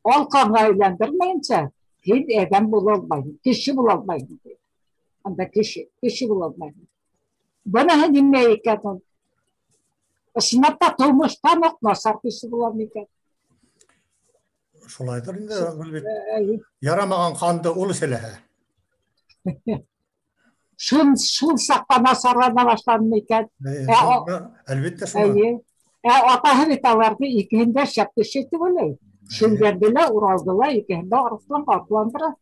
B: алҡанға әйләндермәйенсә, һин әҙәм була алмайһың, кеше була алмайһың. Анда кеше, кеше була алмайһың. Быныһы нимә икән ул? Ысынлап та тыумыштан уҡ насар кеше була микән?
C: Шулайҙыр инде, ул бит ярамаған ҡанды ул эсәләһә.
B: Шул саҡта насарлана башланы микән?
C: Әлбиттә шулай.
B: Эйе. Атаһы бит аларҙы икеһен дә шәп кеше тип уйлай. Шүлгәнде лә, Уралды ла икеһен дә арыҫланға атландыра.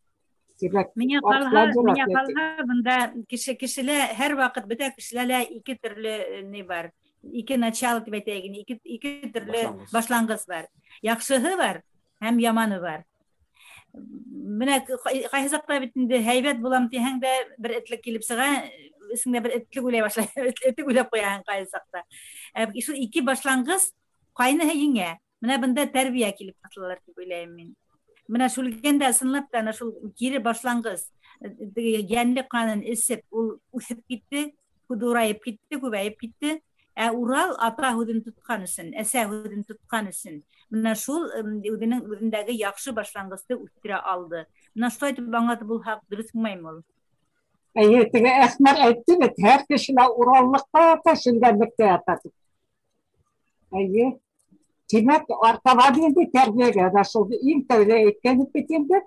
B: Тимәк,
A: Миңә
B: арыҫлан
A: ҡалһа,
B: җөрәт
A: миңә
B: итә.
A: ҡалһа, бында кеше, кешелә һәр ваҡыт бөтә кешелә лә ике төрлө ни бар. Ике начало тип әйтәйек инде, ике төрлө
F: Башланғыс.
A: башланғыс бар. Яҡшыһы бар һәм яманы бар. Менә ҡайһы саҡта бит инде һәйбәт булам тиһәң дә бер этлек килеп сыға, эсеңдә бер этлек уйлай башлай, этлек уйлап ҡуяһың ҡайһы саҡта. Шул ике башланғыс ҡайныһы еңә. Менә бында тәрбиә килеп ҡыҫылалар тип уйлайым мин. Менә Шүлгәндә ысынлап та ана шул кире башланғыс, теге йәнле ҡанын эсеп, ул үҫеп китте, ҙурайып китте, күбәйеп китте. Ә Урал ата һүҙен тотҡан өсөн, әсә һүҙен тотҡан өсөн, менә шул үҙенең үҙендәге яҡшы башланғысты үҫтерә алды. Менә шулай итеп аңлатып булһаҡ, дөрөҫ булмаймы ул?
B: Эйе, теге Әхмәр әйтте бит, һәр кеше лә Ураллыҡта ята, Шүлгәнлектә ята тип. Эйе. Тимәк, артабан инде тәрбиәгә дә шул иң тәүҙә әйткән бит инде,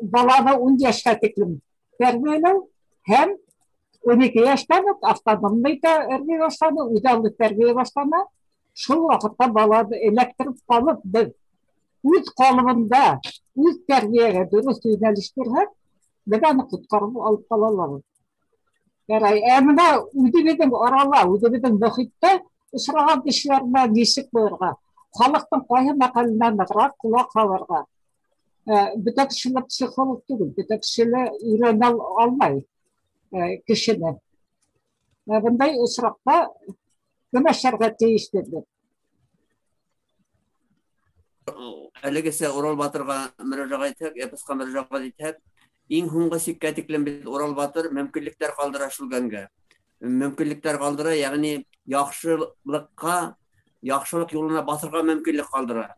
B: баланы ун йәшкә тиклем тәрбиәләү һәм 12 йәштән үк автономный тәрбиә башлана, үҙаллы тәрбиә башлана. Шул ваҡытта баланы эләктереп ҡалып, беҙ үҙ ҡалыбында, үҙ тәрбиәгә дөрөҫ йүнәлеш бирһәк, беҙ аны ҡотҡарып алып ҡала алабыҙ. Ярай, ә бына үҙебеҙҙең арала, үҙебеҙҙең мөхиттә осраған кешеләр менән нисек булырға, халыҡтың ҡайһы мәҡәленә нығыраҡ ҡолаҡ һалырға. Бөтә кеше лә психолог түгел, бөтә кеше лә өйрәнә алмай кешене. Бындай осраҡта кем эшләргә тейешле беҙ?
F: Әлегесә Урал батырға мөрәжәғәт итһәк, эпосҡа мөрәжәғәт итһәк, иң һуңғы сиккә тиклем бит Урал батыр мөмкинлектәр ҡалдыра Шүлгәнгә. Мөмкинлектәр ҡалдыра, ягъни яҡшылыҡҡа, яҡшылыҡ юлына баҫырға мөмкинлек ҡалдыра.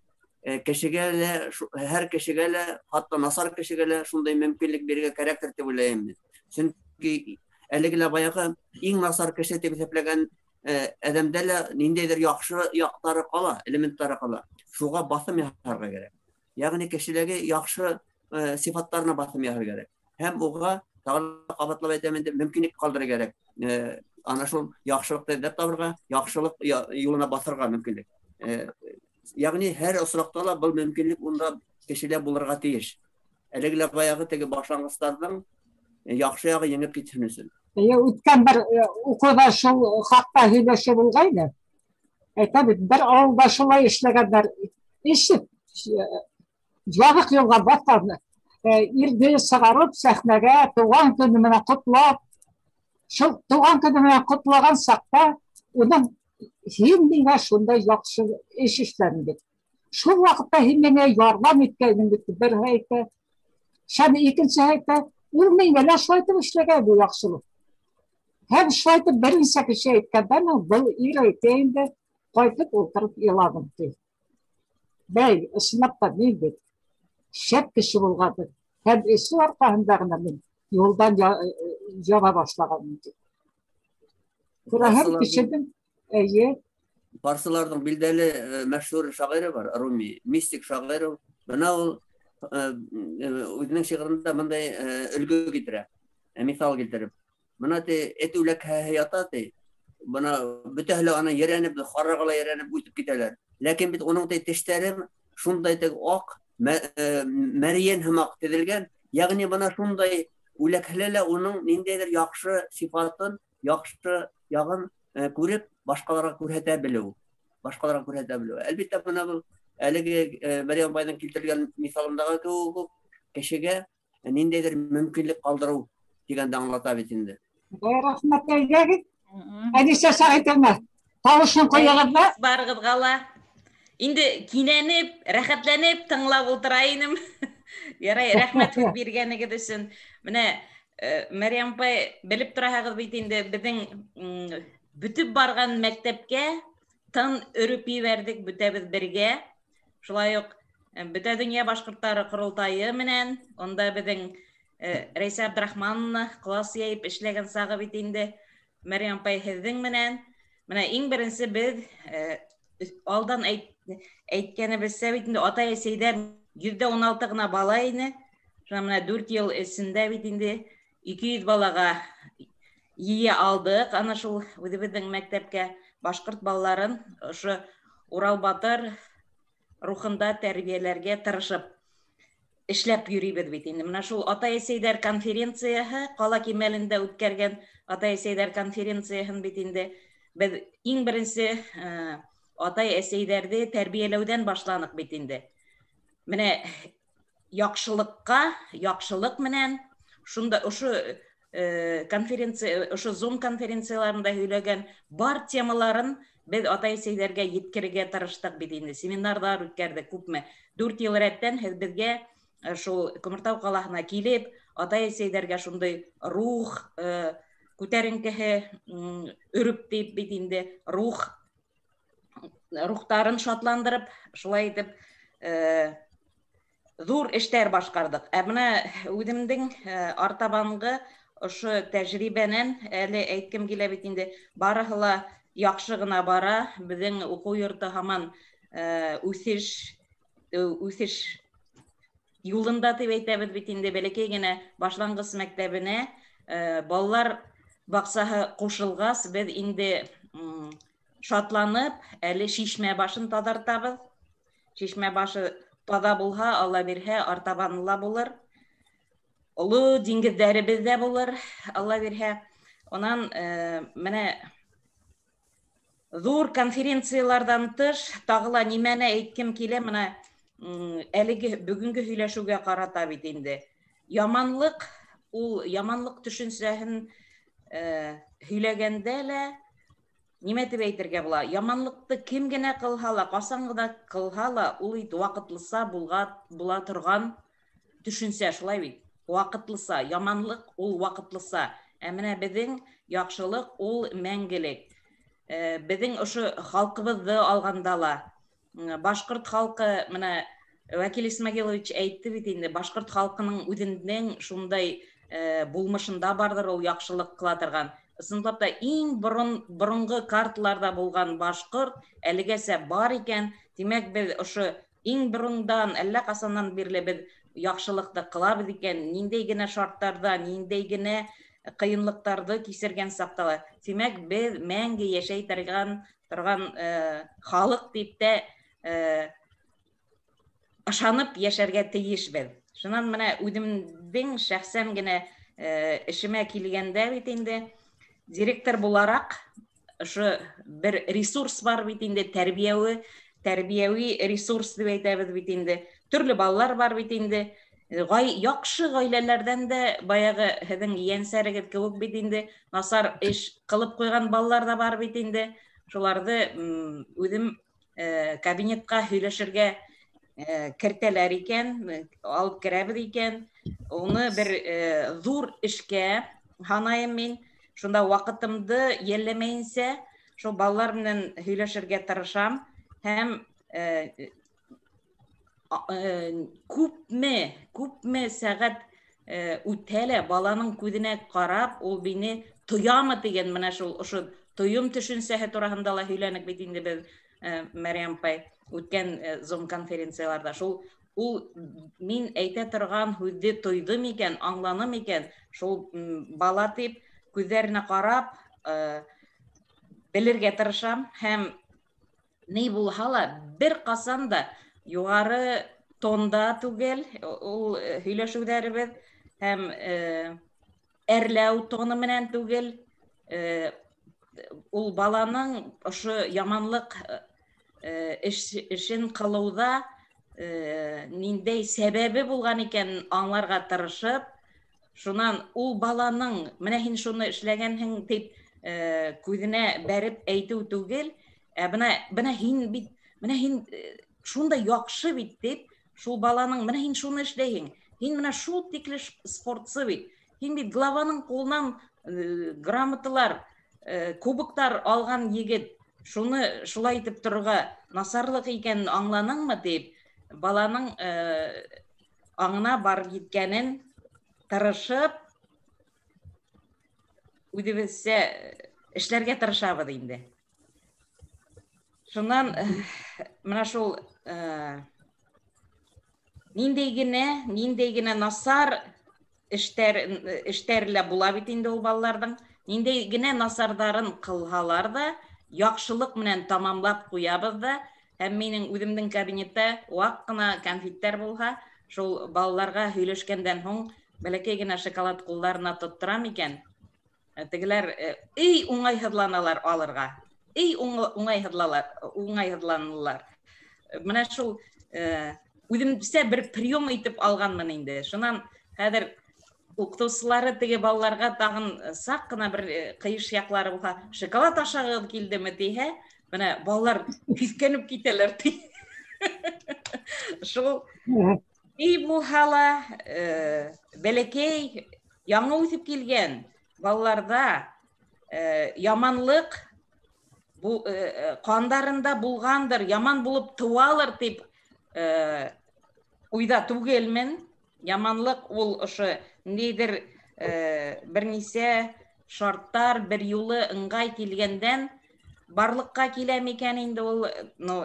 F: Кешегә лә, һәр кешегә лә, хатта насар кешегә лә шундай мөмкинлек бирергә кәрәктер тип уйлайым мин. Сөнки әлеге лә баяғы иң насар кеше тип иҫәпләгән әҙәмдә лә ниндәйҙер яҡшы яҡтары ҡала, элементтары ҡала. Шуға баҫым яһарға кәрәк. Ягъни кешеләге яҡшы сифаттарына баҫым яһарға кәрәк. Һәм уға тағы ла ҡабатлап әйтәм инде, мөмкинлек ҡалдырыр кәрәк. Ана шул яҡшылыҡты эҙләп табырға, яҡшылыҡ юлына баҫырға мөмкинлек. Ягъни һәр осраҡта ла был мөмкинлек унда кешелә булырға тейеш. Әлеге лә баяғы теге башланғыстарҙың яҡшы яғы еңеп китһен өсөн.
B: Эйе, үткән бер уҡыуҙа шул хаҡта һөйләшеп булғайны. Әйтә бит, бер ауылда шулай эшләгәндәр. Ишеп, ябыҡ юлға баҫҡан, ирҙе сығарып сәхнәгә тыуған көнө менән ҡотлап, шул тыуған көнө менән ҡотлаған саҡта уның һин миңә шундай яҡшы эш эшләнең бит. Шул ваҡытта һин миңә ярҙам иткәйнең бит, береһе әйтә. Шәм икенсеһе әйтә, ул миңә лә шулай итеп эшләгән бит яҡшылыҡ. Һәм шулай итеп бер нисә кеше әйткәндән һуң был ир әйтә инде, Ҡайтып ултырып иланым, ти. Бәй, ысынлап та мин бит шәп кеше булғанмын. Һәм эсеү арҡаһында ғына мин юлдан яба башлағанмын, ти. Күрәһең, кешенең, эйе.
F: Фарсыларҙың билдәле мәшһүр шағиры бар, Руми, мистик шағиры. Бына ул үҙенең шиғырында бындай өлгө килтерә, миҫал килтереп. Бына ти, эт үләкһәһе ята ти. Бына бөтәһе лә аны ерәнеп, харраға ла ерәнеп үтеп китәләр. Ләкин бит уның ти тештәре шундай теге аҡ мәрйен һымаҡ теҙелгән. Йәғни бына шундай үләкһәлә лә уның ниндәйҙер яҡшы сифатын, яҡшы яғын күреп, башҡаларға күрһәтә белеү. Башҡаларға күрһәтә белеү. Әлбиттә, бына был әлеге Мәрйәм апайҙың килтергән миҫалындағы кеүек үк кешегә ниндәйҙер мөмкинлек ҡалдырыу тигәнде аңлата бит инде.
B: Рәхмәт әйҙәгеҙ. Әнисә Сәғитовна, тауышын ҡуйығыҙ ҙа.
H: Барығыҙға ла. Инде кинәнеп, рәхәтләнеп тыңлап ултыра инем. Ярай, рәхмәт һүҙ биргәнегеҙ өсөн. Менә Мәрйәм апай, белеп тораһығыҙ бит инде, беҙҙең бөтөп барған мәктәпкә тын өрөп ебәрҙек бөтәбеҙ бергә. Шулай уҡ Бөтә донъя башҡорттары ҡоролтайы менән, унда беҙҙең Рәйсә Абдрахмановна класс йәйеп эшләгән сағы бит инде. Мәрйәм апай, һеҙҙең менән. Менә иң беренсе беҙ алдан әйткәнебеҙсә бит инде, атай-әсәйҙәр 16% ғына бала ине. Шунан менә 4 йыл эсендә бит инде 200 балаға йыя алдыҡ. Ана шул үҙебеҙҙең мәктәпкә башҡорт балаларын ошо Урал батыр рухында тәрбиәләргә тырышып эшләп йөрөйбөҙ бит инде. Менә шул атай-әсәйҙәр конференцияһы, ҡала кимәлендә үткәргән атай-әсәйҙәр конференцияһын бит инде беҙ иң беренсе атай-әсәйҙәрҙе тәрбиәләүҙән башланыҡ бит инде. Менә яҡшылыҡҡа, яҡшылыҡ менән шунда ошо конференция, ошо Zoom конференцияларында һөйләгән бар темаларын беҙ атай-әсәйҙәргә еткерергә тырыштыҡ бит инде. Семинарҙар үткәрҙек күпме. 4 йыл рәттән һеҙ беҙгә шул Күмертау ҡалаһына килеп, атай-әсәйҙәргә шундай рух күтәренкеһе өрөп тип бит инде, рухтарын шатландырып, шулай итеп ҙур эштәр башҡарҙыҡ. Ә бына үҙемдең артабанғы ошо тәжрибәнән әле әйткем килә бит инде, барыһы ла яҡшы ғына бара. Беҙҙең уҡыу йорто һаман үҫеш юлында тип әйтәбеҙ бит инде. Бәләкәй генә башланғыс мәктәбенә балалар баҡсаһы ҡушылғас, беҙ инде шатланып әле шишмә башын таҙартабыҙ. Шишмә башы таҙа булһа, Алла бирһә, артабаны ла булыр. Оло диңгеҙҙәребеҙ ҙә булыр, Алла бирһә. Унан менә ҙур конференцияларҙан тыш тағы ла нимәне әйткем килә, менә әлеге бөгөнгө һөйләшеүгә ҡарата бит инде. Яманлыҡ, ул яманлыҡ төшөнсәһен һөйләгәндә лә нимә тип әйтергә була? Яманлыҡты кем генә ҡылһа ла, ҡасан ғына ҡылһа ла, ул ит ваҡытлыса була торған төшөнсә, шулай бит? Ваҡытлыса, яманлыҡ ул ваҡытлыса. Ә менә беҙҙең яҡшылыҡ ул мәңгелек. Беҙҙең ошо халҡыбыҙҙы алғанда ла, башҡорт халҡы, менә Вәкил Исмәғилович әйтте бит инде, башҡорт халҡының үҙенең шундай булмышында барҙыр ул яҡшылыҡ ҡыла торған. Ысынлап та иң боронғо карталарҙа булған башҡорт әлегәсә бар икән. Тимәк, беҙ ошо иң борондан, әллә ҡасандан бирле беҙ яҡшылыҡты ҡылабыҙ икән, ниндәй генә шарттарҙа, ниндәй генә ҡыйынлыҡтарҙы кисергән саҡта ла. Тимәк, беҙ мәңге йәшәй торған халыҡ тип тә ышанып йәшәргә тейешбеҙ. Шунан менә үҙемдең шәхсән генә эшемә килгәндә бит инде, директор булараҡ ошо бер ресурс бар бит инде, тәрбиәүи ресурс тип әйтәбеҙ бит инде. Төрлө балалар бар бит инде. Яҡшы ғаиләләрҙән дә баяғы һеҙҙең ейәнсәрегеҙ кеүек бит инде, насар эш ҡылып ҡуйған балалар ҙа бар бит инде. Шуларҙы үҙем кабинетҡа һөйләшергә кертәләр икән, алып керәбеҙ икән. Уны бер ҙур эшкә һанайым мин. Шунда ваҡытымды йәлләмәйенсә, Шул балалар менән һөйләшергә тырышам һәм күпме сәғәт үтә лә баланың күҙенә ҡарап, ул мине тоямы тигән менә шул ошо тойом төшөнсәһе тураһында ла һөйләнек бит инде беҙ, Мәрйәм апай, үткән Zoom конференцияларҙа. Шул ул мин әйтә торған һүҙҙе тойҙо микән, аңланы микән, шул бала тип күҙҙәренә ҡарап белергә тырышам һәм ни булһа ла бер ҡасан да юғары тонда түгел ул һөйләшеүҙәребеҙ һәм әрләү тоны менән түгел, ул баланың ошо яманлыҡ эшен ҡылыуҙа ниндәй сәбәбе булған икәнен аңларға тырышып, шунан ул баланың менә һин шуны эшләгәнһең тип күҙенә бәреп әйтеү түгел, ә бына һин бит, менә һин шундай яҡшы бит тип, шул баланың менә һин шуны эшләйһең, һин менә шул тикле спортсы бит, һин бит главаның ҡулынан грамоталар, кубоктар алған егет, шуны шулай итеп торорға насарлыҡ икәнен аңланыңмы тип, баланың аңына барып еткәнен тырышып, үҙебеҙсә эшләргә тырышабыҙ инде. Шунан менә шул ниндәй генә насар эштәр лә була бит инде ул балаларҙың, ниндәй генә насарҙарын ҡылһалар ҙа, яҡшылыҡ менән тамамлап ҡуябыҙ ҙа. Һәм минең үҙемдең кабинетта ваҡ ҡына конфеттар булһа, шул балаларға һөйләшкәндән һуң бәләкәй генә шоколад ҡулдарына тотторам икән, тегеләр эй уңайһыҙланалар алырға, эй уңайһыҙланалар. Менә шул үҙемсә бер прием итеп алғанмын инде. Шунан хәҙер уҡытыусылары теге балаларға тағын саҡ ҡына бер ҡыйыш яҡлары булһа, шоколад ашағыҙ килдеме тиһә, менә балалар һиҫкәнеп китәләр ти. Шул ни булһа ла бәләкәй яңы үҫеп килгән балаларҙа яманлыҡ ҡандарында булғандыр, яман булып тыуалыр тип уйҙа түгелмен. Яманлыҡ ул ошо ниндәйҙер бер нисә шарттар бер юлы ыңғай килгәндән барлыҡҡа килә микән инде ул,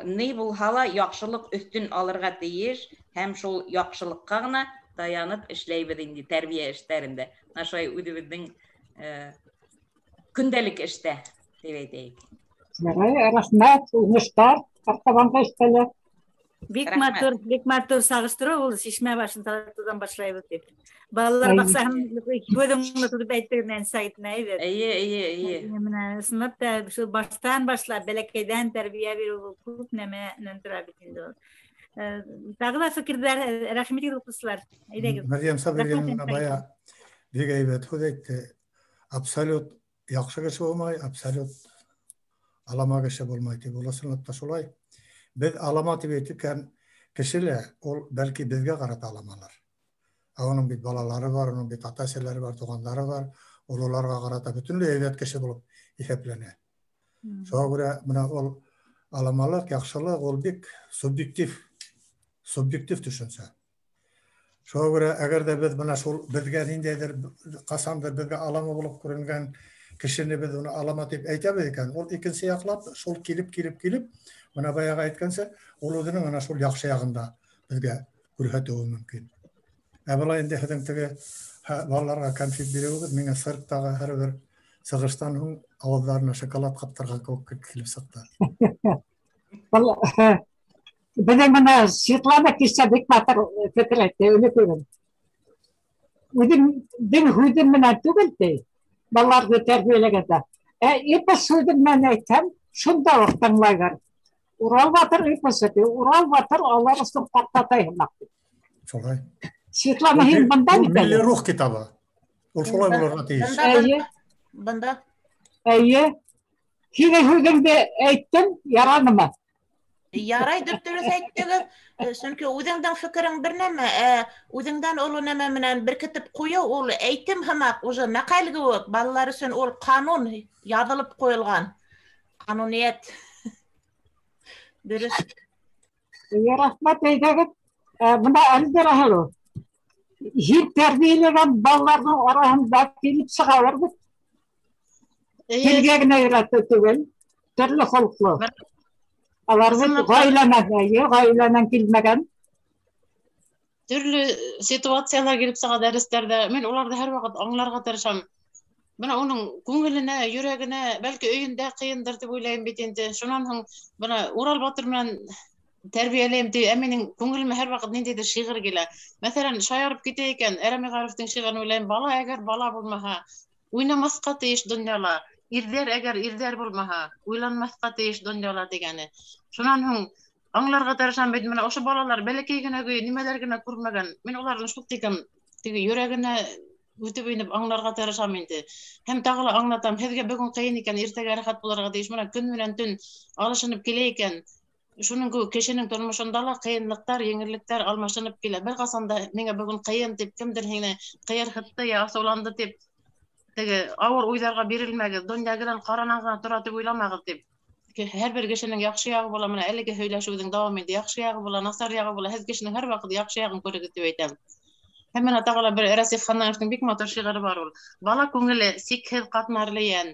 H: ни булһа ла яҡшылыҡ өҫтөн алырға тейеш һәм шул яҡшылыҡҡа ғына таянып эшләйбеҙ инде тәрбиә эштәрендә. Менә шулай үҙебеҙҙең көндәлек эштә тип әйтәйек.
B: Рәхмәт, уңыштар, артабанға эштәләр.
A: Бик матур, бик матур сағыштырыу ул, шишмә башын таҙартыуҙан башлайбыҙ тип. Балалар баҡсаһын күҙеңде тотоп әйттерҙең сайтына әйбәт.
H: Эйе, эйе, эйе.
A: Менә ысынлап та шул баштан башлап бәләкәйҙән тәрбиә биреү ул күп нәмәнән тора бит инде ул. Тағы ла фекерҙәр, рәхмәт итегеҙ, уҡыусылар. Әйҙәгеҙ.
C: Мәрйәм Сабирина бая бик әйбәт һүҙ әйтте. Абсолют яҡшы кеше булмай, абсолют алама кеше булмай тип. Ул ысынлап та шулай. Беҙ алама тип әйткән кеше лә ул бәлки беҙгә ҡарата аламалар. Ә уның бит балалары бар, уның бит ата-әсәләре бар, туғандары бар. Ул уларға ҡарата бөтөнләй әйбәт кеше булып иҫәпләнә. Шуға күрә бына ул аламалыҡ, яҡшылыҡ ул бик субъектив төшөнсә. Шуға күрә әгәр ҙә беҙ бына шул беҙгә ниндәйҙер ҡасандыр беҙгә алама булып күренгән кешене беҙ уны алама тип әйтәбеҙ икән, ул икенсе яҡлап шул килеп бына баяғы әйткәнсә, ул үҙенең ана шул яҡшы яғында беҙгә күрһәтеүе мөмкин. Ә былай инде һеҙҙең теге балаларға конфет биреүегеҙ миңә цирктағы һәр бер сығыштан һуң ауыҙҙарына шоколад ҡаптырған кеүек килеп сыҡты.
B: Беҙҙең бына Светлана кисә бик матур фекер әйтте, уны күрҙем. Үҙемдең һүҙем менән түгел ти, балаларҙы тәрбиәләгәндә. Ә эпос һүҙем менән әйтһәм, шунда уҡ тыңлайҙар. Урал батыр эпосы ти, Урал батыр алар өсөн ҡартатай һымаҡ ти.
C: Шулай.
B: Светлана, һин бында бит әле.
C: Милли рух китабы. Ул шулай булырға тейеш.
B: Эйе.
D: Бында.
B: Эйе. Һинең һүҙеңде әйттем, яранымы?
I: Ярай, дөп-дөрөҫ әйттегеҙ. Сөнки үҙеңдең фекерең бер нәмә, үҙеңдән оло нәмә менән беркетеп ҡуйыу ул әйтем һымаҡ, уже мәҡәл кеүек, балалар өсөн ул ҡанун яҙылып ҡуйылған. Ҡануниәт. Дөрөҫ.
B: Рәхмәт, әйҙәгеҙ. Бына Әлбир һылыу. Һин тәрбиәләгән балаларҙың араһында килеп сығалар бит. Телгә генә өйрәтеү түгел, төрлө холоҡло. Алар бит ғаиләнән, ғаиләнән килмәгән.
D: Төрлө ситуациялар килеп сыға дәрестәрҙә. Мин уларҙы һәр ваҡыт аңларға тырышам. Бына уның күңеленә, йөрәгенә, бәлки өйөндә ҡыйындыр тип уйлайым бит инде. Шунан һуң бына Урал батыр менән тәрбиәләйем тип, ә минең күңелемә һәр ваҡыт ниндәйҙер шиғыр килә. Мәҫәлән, шаярып китә икән, Әрәми Ғарифтың шиғырын уйлайым. Бала әгәр бала булмаһа, уйнамаҫҡа тейеш донъяла. Ирҙәр әгәр ирҙәр булмаһа, уйланмаҫҡа тейеш донъяла тигәне. Шунан һуң аңларға тырышам бит, бына ошо балалар бәләкәй генә көйө нимәләр генә күрмәгән. Мин уларҙың шул тиклем теге йөрәгенә үтеп инеп аңларға тырышам инде. Һәм тағы ла аңлатам, һеҙгә бөгөн ҡыйын икән, иртәгә рәхәт булырға тейеш. Бына көн менән төн алышынып килә икән. Шуның кеүек кешенең тормошонда ла ҡыйынлыҡтар, еңеллектәр алмашынып килә. Бер ҡасан да миңә бөгөн ҡыйын тип кемдер һине ҡыйырһытты я асыуланды тип теге ауыр уйҙарға бирелмәгеҙ. Донъя гелән ҡаранан ғына тора тип уйламағыҙ тип. Һәр бер кешенең яҡшы яғы була, бына әлеге һөйләшеүҙең дауам итә. Яҡшы яғы була, насар яғы була. Һеҙ кешенең һәр ваҡыт яҡшы яғын күрегеҙ тип әйтәм. Һәм бына тағы ла бер Рәсих Ханнановтың бик матур шиғыры бар ул. Бала күңеле сикһеҙ ҡатмарлы йән.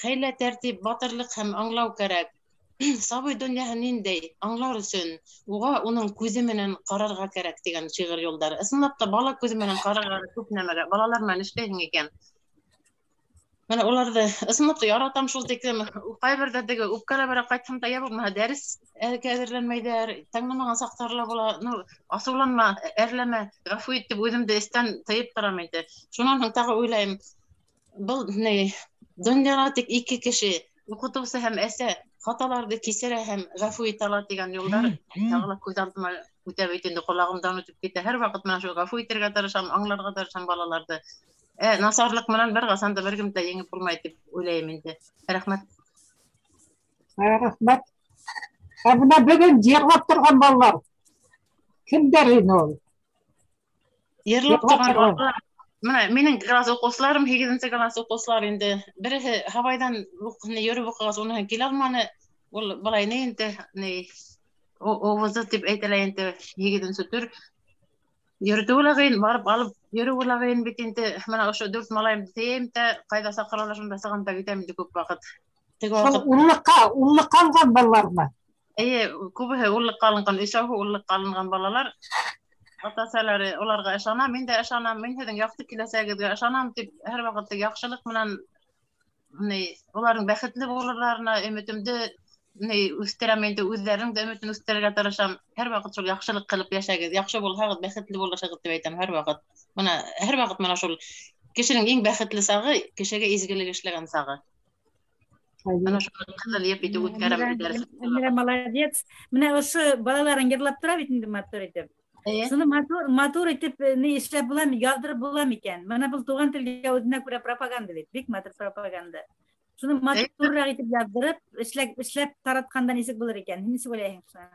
D: Хәйлә, тәртип, батырлыҡ һәм аңлау кәрәк. Сабый донъяһы ниндәй аңлар өсөн уға уның күҙе менән ҡарарға кәрәк тигән шиғыр юлдары. Ысынлап та бала күҙе менән ҡарарға күп нәмәгә. Балалар менән эшләйһең икән. Бына уларҙы ысынлап та яратам шул тиклем. Ҡайберҙә теге үпкәләберәк ҡайтһам да, я булмаһа дәрес әҙерләнмәйҙәр, тыңламаған саҡтары ла була. Ну, асыуланма, әрләмә, ғәфү ит тип үҙемде эстән тыйып торам инде. Шунан һуң тағы уйлайым, был ни донъяла тик ике кеше, уҡытыусы һәм әсә, хаталарҙы кисерә һәм ғәфү итә ала тигән юлдар тағы ла күҙ алдыма үтә бит инде, ҡолағымдан үтеп китә. Һәр ваҡыт менән шул ғәфү итергә тырышам, аңларға тырышам балаларҙы. Насарлыҡ менән бер ҡасан да бер кем дә еңеп булмай тип уйлайым инде. Рәхмәт.
B: Рәхмәт. Ә бына бөгөн йырлап торған балалар кемдәр ине ул?
D: Йырлап торған балалар. Бына минең класс уҡыусыларым, 8-нсе класс уҡыусылар инде. Береһе Һабайҙан йөрөп уҡығас, уныһы килә алманы. Ул былай ни инде, ни ОВЗ тип әйтелә инде, 8-нсе төр. Йөрөтөү лә ҡыйын, барып алып йөрөү лә ҡыйын бит инде. Бына ошо 4 малайымды тейәйем дә, ҡайҙа саҡыралар шунда сығам да китәм инде күп ваҡыт. Теге ваҡыт
B: Уллыҡҡа алған балалармы?
D: Эйе, күбеһе уллыҡҡа алынған, өсәүһе уллыҡҡа алынған балалар. Ата-әсәләре уларға ышана, мин дә ышанам, мин һеҙҙең яҡты киләсәгегеҙгә ышанам тип һәр ваҡытта яҡшылыҡ менән ни уларҙың бәхетле булырларына өмөтөмдө ни үҫтерәм инде, үҙҙәренең дә өмөтөн үҫтерергә тырышам. Һәр ваҡыт шул яҡшылыҡ ҡылып йәшәгеҙ, яҡшы булһағыҙ, бәхетле булырһығыҙ тип әйтәм һәр ваҡыт. Бына һәр ваҡыт бына шул кешенең иң бәхетле сағы, кешегә изгелек эшләгән сағы. Бына шул ҡыҙыл йеп итеп үткәрәм дәрес.
A: Әлмирә молодец. Бына ошо балаларың йырлап тора бит инде матур итеп. Шуны матур итеп ни эшләп буламы, яҙҙырып буламы икән? Бына был туған телгә үҙенә күрә пропаганда бит, бик матур пропаганда. Шуны матурыраҡ итеп яҙҙырып, эшләп таратҡанда нисек булыр икән? Һин нисек уйлайһың шуны?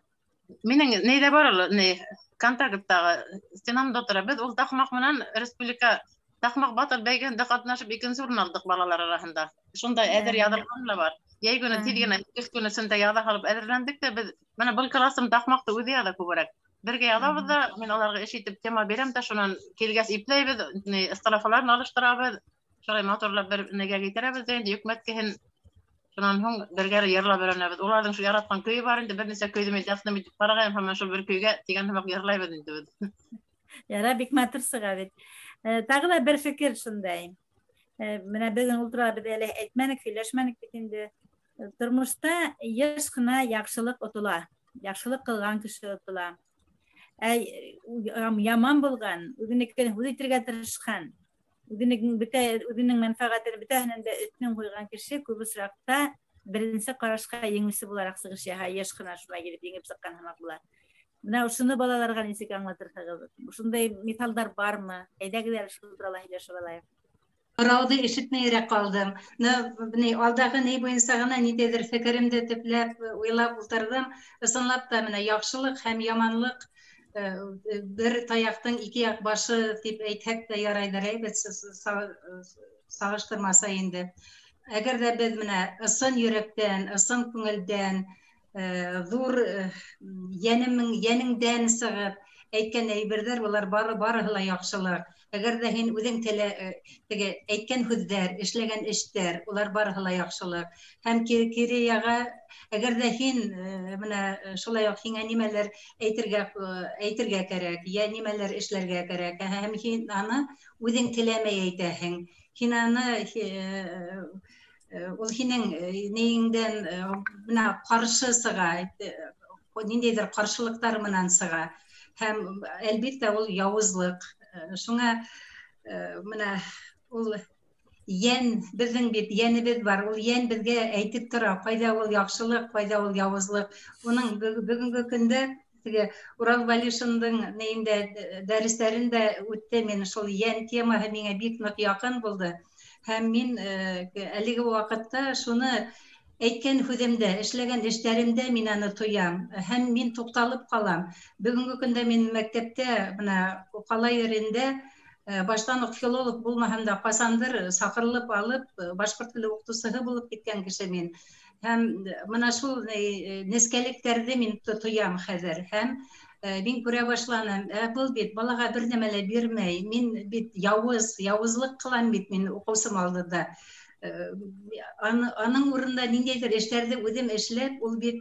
D: Минең нейҙә бар ул, ни контакттағы стенамда тора. Беҙ ул таҡмаҡ менән республика таҡмаҡ батыр бәйгеһендә ҡатнашып икенсе урын алдыҡ балалар араһында. Шунда әҙер яҙылған ла бар. Йәй көнө тиҙ генә, көҙ көнө эсендә яҙа һалып әҙерләндек тә беҙ бына был классым таҡмаҡты үҙе яҙа күберәк. Бергә яҙабыҙ ҙа, мин уларға эш итеп тема бирәм дә, шунан килгәс ипләйбеҙ, ни строфаларын алыштырабыҙ. Шулай матурлап бер нигә китерәбеҙ ҙә инде йөкмәткеһен. Шунан һуң бергә йырлап өйрәнәбеҙ. Уларҙың шул яратҡан көйө бар инде, бер нисә көйҙө мин тәҡдим итеп ҡарағайым, һәм шул бер көйгә тигән һымаҡ йырлайбыҙ инде беҙ.
A: Яра, бик матур сыға бит. Тағы ла бер фекер шундай. Менә бөгөн ултыра беҙ әле әйтмәнек, һөйләшмәнек бит инде. Тормошта йыш ҡына яҡшылыҡ отола. Яҡшылыҡ ҡылған кеше отола. Яман булған, үҙенекен һүҙ итергә тырышҡан, үҙенең мәнфәғәтен бөтәһенән дә өҫтөн ҡуйған кеше күп осраҡта беренсе ҡарашҡа еңеүсе булараҡ сығыш яһай, йыш ҡына шулай килеп еңеп сыҡҡан һымаҡ була. Менә ошоно балаларға нисек аңлатырһығыҙ? Ошондай миҫалдар бармы? Әйҙәгеҙ әле шул турала һөйләшеп алайыҡ.
J: Һорауҙы ишетмәйерәк ҡалдым. Алдағы ни буйынса ғына ниндәйҙер фекеремде төпләп уйлап ултырҙым. Ысынлап та менә яҡшылыҡ һәм яманлыҡ бер таяҡтың ике яҡ башы тип әйтһәк тә ярайҙыр, әйбәт сағыштырмаса инде. Әгәр ҙә беҙ менә ысын йөрәктән, ысын күңелдән, ҙур йәнеңдән сығып әйткән әйберҙәр, улар барыһы ла яҡшылыҡ. Әгәр ҙә һин үҙең теге әйткән һүҙҙәр, эшләгән эштәр, улар барыһы ла яҡшылыҡ. Һәм кире яға, әгәр ҙә һин менә шулай уҡ һиңә нимәлер әйтергә кәрәк, йә нимәлер эшләргә кәрәк, һәм һин аны үҙең теләмәй әйтәһең. Һин аны ул һинең нейеңдән менә ҡаршы сыға, ниндәйҙер ҡаршылыҡтар менән сыға. Һәм әлбиттә ул яуызлыҡ. Шуңа менә ул йән, беҙҙең бит йәнебеҙ бар, ул йән беҙгә әйтеп тора, ҡайҙа ул яҡшылыҡ, ҡайҙа ул яуызлыҡ. Уның бөгөнгө көндә теге Урал Вәлишиндың нейендә дәрестәрендә үтте мин, шул йән темаһы миңә бик ныҡ яҡын булды. Һәм мин әлеге ваҡытта шуны әйткән һүҙемдә, эшләгән эштәремдә мин аны тоям һәм мин туҡталып ҡалам. Бөгөнгө көндә мин мәктәптә, бына ҡала ерендә баштан уҡ филолог булмаһам да, ҡасандыр саҡырылып алып, башҡорт теле уҡытыусыһы булып киткән кеше мин. Һәм бына шул нескәлектәрҙе мин тоям хәҙер. Һәм мин күрә башланым, был бит балаға бер нәмә лә бирмәй, мин бит яуызлыҡ ҡылам бит мин уҡыусым алдында. Аның урынында ниндәйҙер эштәрҙе үҙем эшләп, ул бит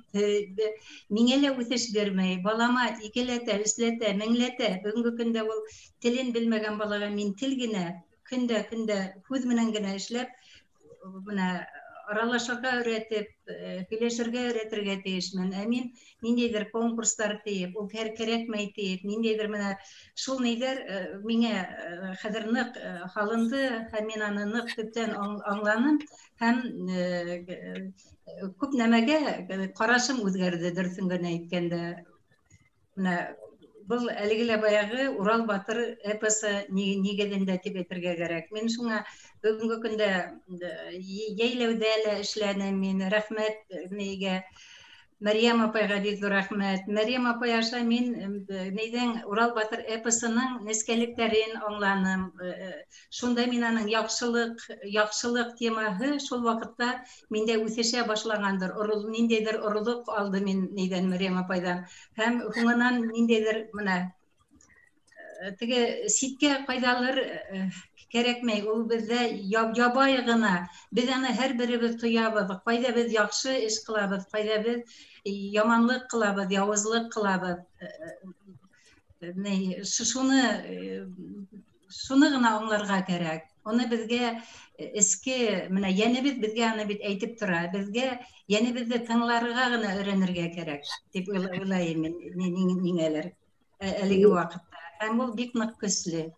J: миңә лә үҫеш бирмәй, балама икеләтә, өсләтә, меңләтә. Бөгөнгө көндә ул телен белмәгән балаға мин тел генә, көндә һүҙ менән генә эшләп, бына аралашырға өйрәтеп, һөйләшергә өйрәтергә тейешмен. Ә мин ниндәйҙер конкурстар тиеп, ул кәрәкмәй тиеп, ниндәйҙер менә шул ниҙәр миңә хәҙер ныҡ һалынды, һәм мин аны ныҡ төптән аңланым, һәм күп нәмәгә ҡарашым үҙгәрҙе, дөрөҫөн генә әйткәндә. Менә был әлеге лә баяғы Урал батыр эпосы нигеҙендә тип әйтергә кәрәк. Мин шуңа бөгөнгө көндә йәйләүҙә лә эшләнем мин. Рәхмәт нейгә, Мәрйәм апайға бик ҙур рәхмәт. Мәрйәм апай аша мин нейҙең Урал батыр эпосының нескәлектәрен аңланым. Шунда мин аның яҡшылыҡ темаһы шул ваҡытта миндә үҫешә башлағандыр. Ниндәйҙер орлоҡ алды мин нейҙән, Мәрйәм апайҙан. Һәм һуңынан ниндәйҙер менә теге ситкә ҡайҙалыр кәрәкмәй, ул беҙҙә ябай ғына. Беҙ аны һәр беребеҙ тоябыҙ. Ҡайҙа беҙ яҡшы эш ҡылабыҙ, ҡайҙа беҙ яманлыҡ ҡылабыҙ, яуызлыҡ ҡылабыҙ. Шуны ғына аңларға кәрәк. Уны беҙгә эске, менә йәнебеҙ беҙгә аны бит әйтеп тора. Беҙгә йәнебеҙҙе тыңларға ғына өйрәнергә кәрәк, тип уйлайым мин ниңәлер әлеге ваҡытта. Һәм ул бик ныҡ көслө.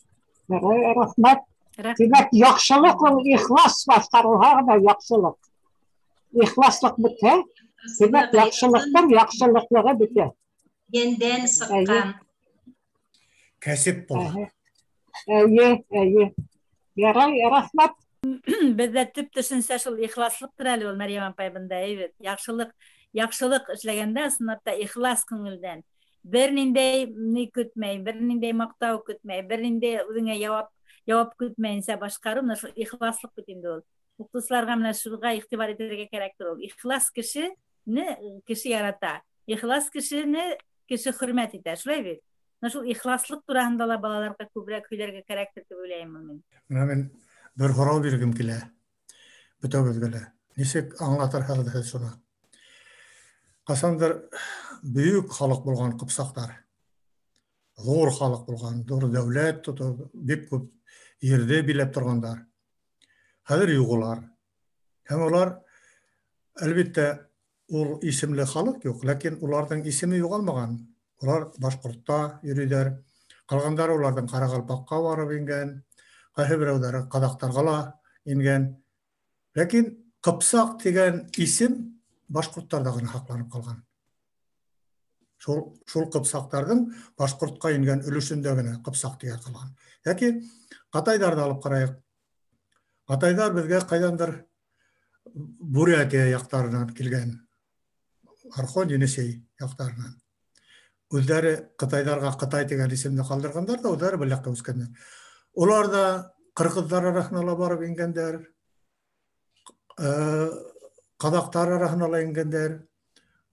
B: Рәхмәт. Тимәк, яҡшылыҡ ул ихлас башҡарылһа ғына яҡшылыҡ. Ихласлыҡ бөтһә, тимәк, яҡшылыҡтың яҡшылыҡлығы бөтә.
J: Йәндән сыҡҡан.
C: Кәсеп була.
B: Эйе, эйе. Ярай, рәхмәт.
A: Беҙҙә төп төшөнсә шул ихласлыҡтыр әле ул, Мәрйәм апай, бында, әйбәт. Яҡшылыҡ эшләгәндә ысынлап та ихлас күңелдән. Бер ниндәй ни көтмәй, бер ниндәй маҡтау көтмәй, бер ниндәй үҙеңә яуап көтмәйенсә башҡарыу, менә шул ихласлыҡ бит инде ул. Уҡытыусыларға менә шуға иғтибар итергә кәрәктер ул. Ихлас кешене кеше ярата, ихлас кешене кеше хөрмәт итә, шулай бит? Менә шул ихласлыҡ тураһында ла балаларға күберәк һөйләргә кәрәктер тип уйлайым мин.
C: Менә мин бер һорау биргем килә бөтәбеҙгә лә. Нисек аңлатырһығыҙ һеҙ шуны? Ҡасандыр бөйөк халыҡ булған ҡыпсаҡтар, ҙур халыҡ булған, ҙур дәүләт тотоп, бик күп ерҙе биләп торғандар. Хәҙер юҡ улар. Һәм улар, әлбиттә, ул исемле халыҡ юҡ, ләкин уларҙың исеме юғалмаған. Улар башҡортта йөрөйҙәр. Ҡалғандары уларҙың ҡарағалпаҡҡа барып ингән, ҡайһы берәүҙәре ҡаҙаҡтарға ла ингән. Ләкин ҡыпсаҡ тигән исем башҡорттарҙа ғына һаҡланып ҡалған. Шул ҡыпсаҡтарҙың башҡортҡа ингән өлөшөндә генә ҡыпсаҡ тигән ҡалған. Йәки ҡатайҙарҙы алып ҡарайыҡ. Ҡатайҙар беҙгә ҡайҙандыр Бурятия яҡтарынан килгән, Орхон, Енисей яҡтарынан. Үҙҙәре ҡытайҙарға ҡытай тигән исемде ҡалдырғандар ҙа, үҙҙәре был яҡҡа үҫкәндәр. Улар ҙа ҡырғыҙҙар араһына ла барып ингәндәр. Ҡаҙаҡтар араһына ла ингәндәр,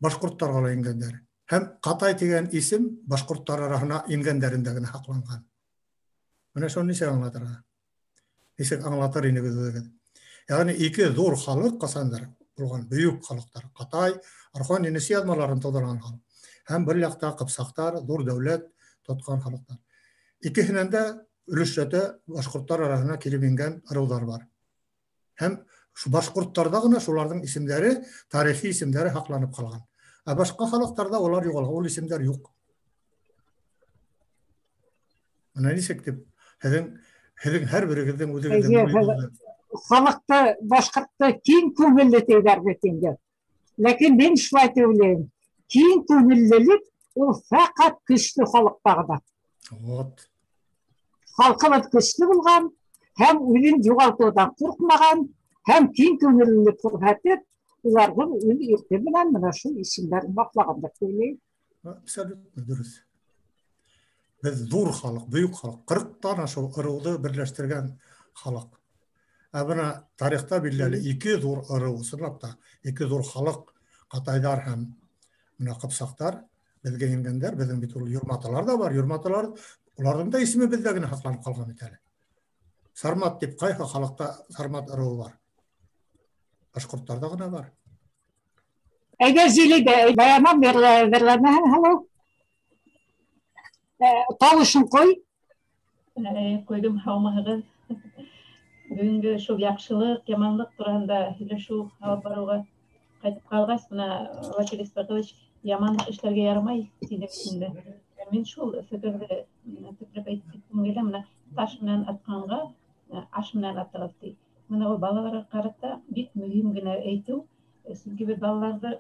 C: башҡорттарға ла ингәндәр. Һәм Ҡатай тигән исем башҡорттар араһына ингәндәрендә генә һаҡланған. Менә шуны нисек аңлатырға? Нисек аңлатыр инегеҙ үҙегеҙ? Ягъни ике ҙур халыҡ ҡасандыр булған бөйөк халыҡтар. Ҡатай, Орхон Енисей яҙмаларын тыуҙырған халыҡ. Һәм бер яҡта ҡыпсаҡтар, ҙур дәүләт тотҡан халыҡтар. Икеһенән дә өлөшләтә башҡорттар араһына килеп ингән ырыуҙар бар. Һәм башҡорттарҙа ғына шуларҙың исемдәре, тарихи исемдәре һаҡланып ҡалған. Ә башҡа халыҡтарҙа улар юғалған, ул исемдәр юҡ. Бына нисек тип һеҙҙең һәр берегеҙҙең үҙегеҙҙең
B: халыҡты, башҡортто киң күңелле тиҙәр бит инде. Ләкин мин шулай тип уйлайым. Киң күңеллелек ул фәҡәт көслө халыҡта ғына.
C: Вот.
B: Халҡыбыҙ көслө булған һәм үҙен юғалтыуҙан ҡурҡмаған һәм киң күңеллелек күрһәтеп, уларҙың үҙ ирке менән менә шул исемдәрен һаҡлаған тип уйлайым.
C: Абсолютно дөрөҫ. Беҙ ҙур халыҡ, бөйөк халыҡ, 40-тан ашыу ырыуҙы берләштергән халыҡ. Ә бына тарихта билдәле ике ҙур ырыу, ысынлап та ике ҙур халыҡ, ҡатайҙар һәм менә ҡыпсаҡтар беҙгә ингәндәр. Беҙҙең бит ул юрматалар ҙа бар, юрматалар, уларҙың да исеме беҙҙә генә һаҡланып ҡалған бит әле. Сармат тип ҡайһы халыҡта сармат ырыуы бар? Башҡорттарҙа ғына бар.
B: Әгәр Зиләйҙә баянан берләмәһәң, һылыу. Тауышын ҡуй.
D: Ҡуйҙым, һаумыһығыҙ. Бөгөнгө шул яҡшылыҡ, яманлыҡ тураһында һөйләшеү алып барыуға ҡайтып ҡалғас, бына Василий Исмәғилович яманлыҡ эшләргә ярамай тине бит инде. Мин шул фекерҙе төпләп әйтеп киткем килә. Бына таш менән атҡанға аш менән атығыҙ ти. Бына ул балаларға ҡарата бик мөһим генә әйтеү. Сөнки беҙ балаларҙы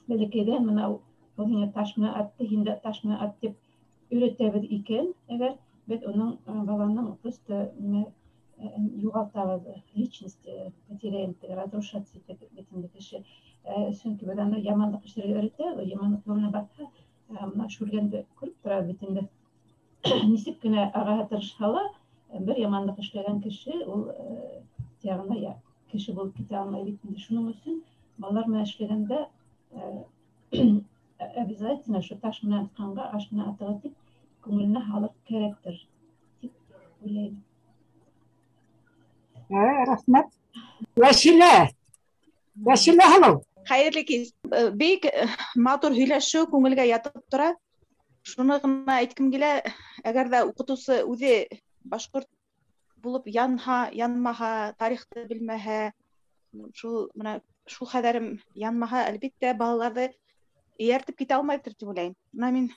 D: бәләкәйҙән бына ул һиңә таш менән атты, һин дә таш менән ат тип өйрәтәбеҙ икән, әгәр беҙ уның баланың просто юғалтабыҙ, личность потеряем, разрушаться итә бит инде кеше. Сөнки беҙ аны яманлыҡ эшләргә өйрәтәбеҙ, яманлыҡ юлына баҫһа, бына шүлгәнде күреп тора бит инде. Нисек кенә ағаһы тырышһа ла, бер яманлыҡ эшләгән кеше ул яғына кеше булып китә алмай бит инде. Шуның өсөн балалар менән эшләгәндә обязательно ошо таш менән атҡанға аш менән атығыҙ тип күңеленә һалыр кәрәктер тип уйлайым.
B: Рәхмәт. Вәсилә. Вәсилә һылыу.
K: Хәйерле кис. Бик матур һөйләшеү күңелгә ятып тора. Шуны ғына әйткем килә, әгәр ҙә уҡытыусы үҙе башҡорт булып янһа, янмаһа, тарихты белмәһә, шул менә шул хәҙәрем янмаһа, әлбиттә балаларҙы эйәртеп китә алмайҙыр тип уйлайым. Бына мин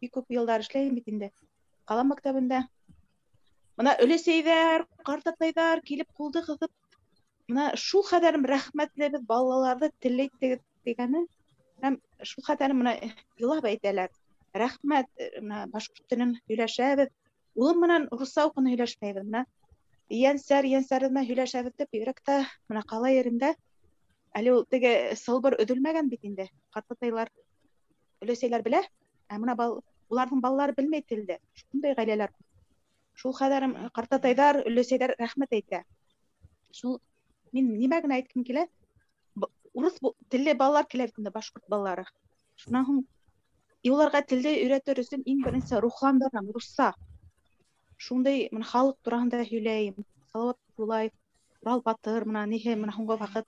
K: бик күп йылдар эшләйем бит инде ҡала мәктәбендә. Бына өләсәйҙәр, ҡартатайҙар килеп ҡулды ҡыҫып, бына шул хәҙәрем рәхмәтлебеҙ, балаларҙы телләйттегеҙ тигәне. Һәм шул хәҙәрем бына илап әйтәләр. Рәхмәт, бына башҡорт телен һөйләшәбеҙ. Улым менән урыҫса уҡыны һөйләшмәйбеҙ. Бына ейәнсәр, ейәнсәребеҙ менән һөйләшәбеҙ тип, бигерәк тә бына ҡала ерендә әле ул теге сылбыр өҙөлмәгән бит инде. Ҡартатайлар, өләсәйләр белә, ә бына уларҙың балалары белмәй телде. Шундай ғаиләләр. Шул хәҙәрем ҡартатайҙар, өләсәйҙәр рәхмәт әйтә. Шул мин нимә генә әйткем килә? Урыҫ телле балалар килә бит инде, башҡорт балалары. Шунан һуң уларға телде өйрәтер өсөн иң беренсе рухландырам, урыҫса. Шундай мына халыҡ тураһында һөйләйем. Салауат Юлаев, Урал Батыр, мына ниһе, мына һуңғы ваҡыт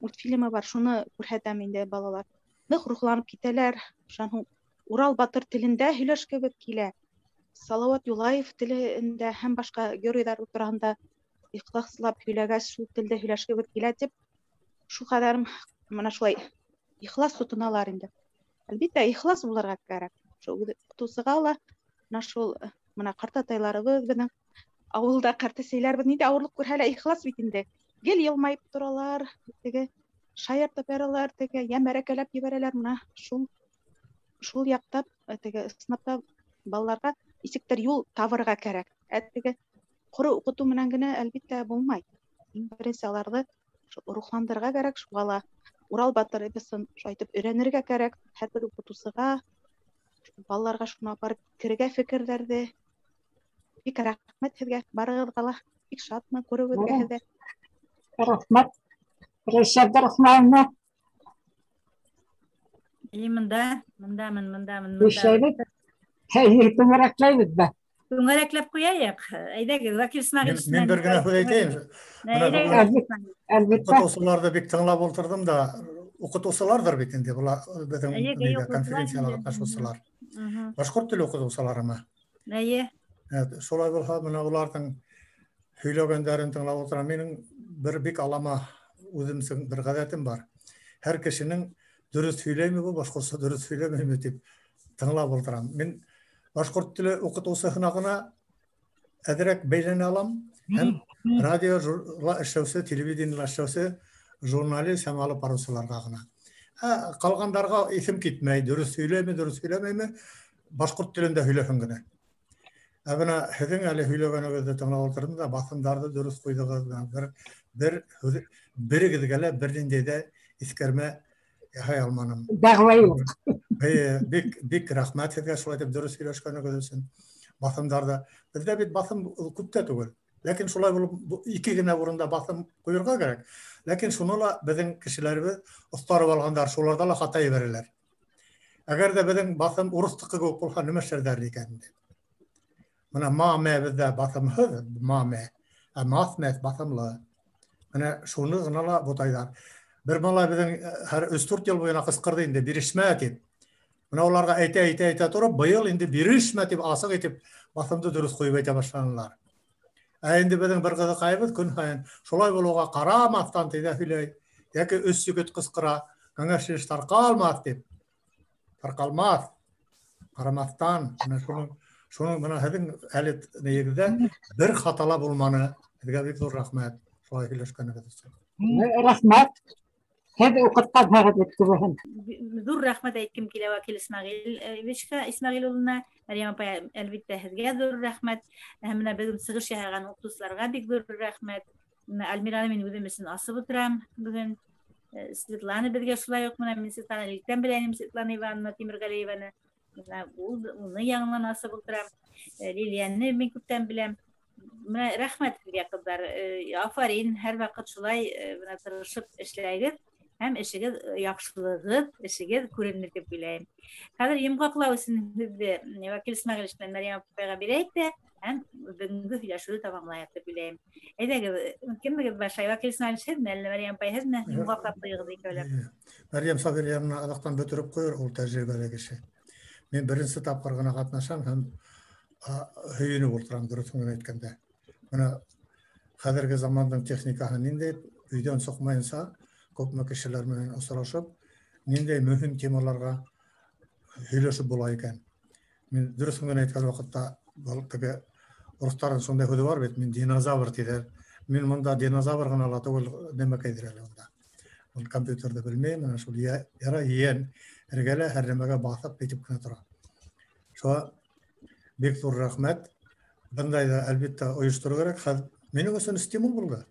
K: мультфильмы бар, шуны күрһәтәм инде балалар. Ныҡ рухланып китәләр. Шунан һуң Урал Батыр телендә һөйләшкебеҙ килә. Салауат Юлаев телендә һәм башҡа геройҙар тураһында ихласлап һөйләгәс, шул телдә һөйләшкебеҙ килә тип, шул хәҙәрем мына шулай ихлас тотоналар инде. Әлбиттә, ихлас булырға кәрәк. Шул уҡытыусыға ла мына шул мына ҡартатайларыбыҙ, беҙҙең ауылда ҡартәсәйләребеҙ ниндәй ауырлыҡ күрһә лә ихлас бит инде. Гел йылмайып торалар, теге шаяртып яралар, теге йә мәрәкәләп ебәрәләр. Мына шул яҡтап теге ысынлап та балаларға нисектер юл табырға кәрәк. Ә теге ҡоро уҡытыу менән генә әлбиттә булмай. Иң беренсе аларҙы рухландырырға кәрәк, шуға ла Урал Батыр эпосын шулай итеп өйрәнергә кәрәк. Һәр бер уҡытыусыға, балаларға шуны апарып керергә фекерҙәрҙе. Бик рәхмәт һеҙгә, барығыҙға ла. Бик шатмын күреүегеҙгә һеҙҙе.
B: Рәхмәт. Рәйсә Абдрахмановна.
A: Әйе, монда, мондамын, мондамын,
B: Эшләйбеҙ. Әйе, түңәрәкләйбеҙ ҙә.
A: Түңәрәкләп ҡуяйыҡ. Әйҙәгеҙ, Вәкил Исмәғил.
C: Мин бер генә һүҙ әйтәйем.
B: Әлбиттә.
C: Уҡытыусыларҙы бик тыңлап ултырҙым да, уҡытыусыларҙыр бит инде былар беҙҙең конференцияла ҡатнашыусылар. Башҡорт теле уҡытыусыларымы?
A: Әйе.
C: Шулай булһа, бына уларҙың һөйләгәндәрен тыңлап ултырам. Минең бер бик алама үҙемсең бер ғәҙәтем бар. Һәр кешенең дөрөҫ һөйләйме был, башҡортса дөрөҫ һөйләмәйме тип тыңлап ултырам. Мин башҡорт теле уҡытыусыһына ғына әҙерәк бәйләнә алам һәм радиола эшләүсе, телевидениела эшләүсе журналист һәм алып барыусыларға ғына. Ә ҡалғандарға иҫем китмәй, дөрөҫ һөйләйме, дөрөҫ һөйләмәйме, башҡорт телендә һөйләһен генә. Ә бына һеҙҙең әле һөйләгәнегеҙҙе тыңлап ултырҙым да, баҫымдарҙы дөрөҫ ҡуйҙығыҙ, бер һүҙ берегеҙгә лә бер ниндәй ҙә иҫкәрмә яһай алманым.
B: Дәғүә юҡ.
C: Эйе, бик бик рәхмәт һеҙгә шулай итеп дөрөҫ һөйләшкәнегеҙ өсөн. Баҫымдарҙы беҙҙә бит баҫым күп тә түгел. Ләкин шулай булып ике генә урында баҫым ҡуйырға кәрәк. Ләкин шуны ла беҙҙең кешеләребеҙ оҫтарып алғандар, шуларҙа ла хата ебәрәләр. Әгәр ҙә беҙҙең баҫым урыҫтыҡы кеүек булһа, нимә эшләрҙәр икән инде? Бына ма-мә беҙҙә баҫымһыҙ, ма-мә, ә маҫ-мәҫ баҫымлы. Бына шуны ғына ла бутайҙар. Бер малай беҙҙең һәр 3-4 йыл буйына ҡысҡырҙы инде, бирешмә тип. Бына уларға әйтә-әйтә тороп, быйыл инде бирешмә тип асыҡ итеп баҫымды дөрөҫ ҡуйып әйтә башланылар. Ә инде беҙҙең бер ҡыҙыҡайыбыҙ көн һайын шулай булыуға ҡарамаҫтан тиҙә һөйләй, йәки өс егет ҡысҡыра, кәңәш тарҡалмаҫ тип. Тарҡалмаҫ, ҡарамаҫтан. Бына шуның бына һеҙҙең әле нигеҙҙә бер хатала булманы. Һеҙгә бик ҙур рәхмәт шулай һөйләшкәнегеҙ өсөн.
B: Рәхмәт. Һеҙ уҡытҡанһығыҙ бит күбеһен.
A: Ҙур рәхмәт әйткем килә Вәкил Исмәғилевичҡа, Исмәғил улына, Мәрйәм апай, әлбиттә һеҙгә ҙур рәхмәт. Һәм менә бөгөн сығыш яһаған уҡытыусыларға бик ҙур рәхмәт. Менә Альмираны мин үҙем өсөн асып ултырам бөгөн. Светлана беҙгә шулай уҡ, менә мин Светлана электән белә инем, Светлана Ивановна Тимерғәлиеваны. Менә ул уны яңынан асып ултырам. Лилияны мин күптән беләм. Менә рәхмәт һеҙгә, ҡыҙҙар. Афарин, һәр ваҡыт шулай менә тырышып эшләгеҙ. Һәм эшегеҙ яҡшылығыҙ, эшегеҙ күренер тип уйлайым. Хәҙер йомғаҡлау өсөн һеҙҙе Вәкил Исмәғилевич менән Мәрйәм апайға бирәйек тә, һәм бөгөнгө һөйләшеүҙе тамамлайыҡ тип уйлайым. Әйҙәгеҙ, кемегеҙ башлай? Вәкил Исмәғилевич һеҙме, әллә Мәрйәм апай һеҙме? Йомғаҡлап ҡуйығыҙ икәүләп.
C: Мәрйәм Сабирьяновна аҙаҡтан бөтөрөп ҡуйыр, ул тәжрибәле кеше. Мин беренсе тапҡыр ғына ҡатнашам һәм һөйөнөп ултырам, дөрөҫөн генә әйткәндә. Бына хәҙерге замандың техникаһы ниндәй, өйҙән сыҡмайынса күпме кешеләр менән осрашып, ниндәй мөһим темаларға һөйләшеп була икән. Мин дөрөҫөн генә әйткән ваҡытта, был теге урыҫтарҙың шундай һүҙе бар бит, мин динозавр тиҙәр. Мин монда динозавр ғына ла түгел, нәмәкәйҙер әле унда. Ул компьютерҙы белмәйем, менә шул яра ейән эргәлә һәр нәмәгә баҫып әйтеп кенә тора. Шуға бик ҙур рәхмәт. Бындай ҙа әлбиттә ойоштороу кәрәк. Хәҙер минең өсөн стимул булды.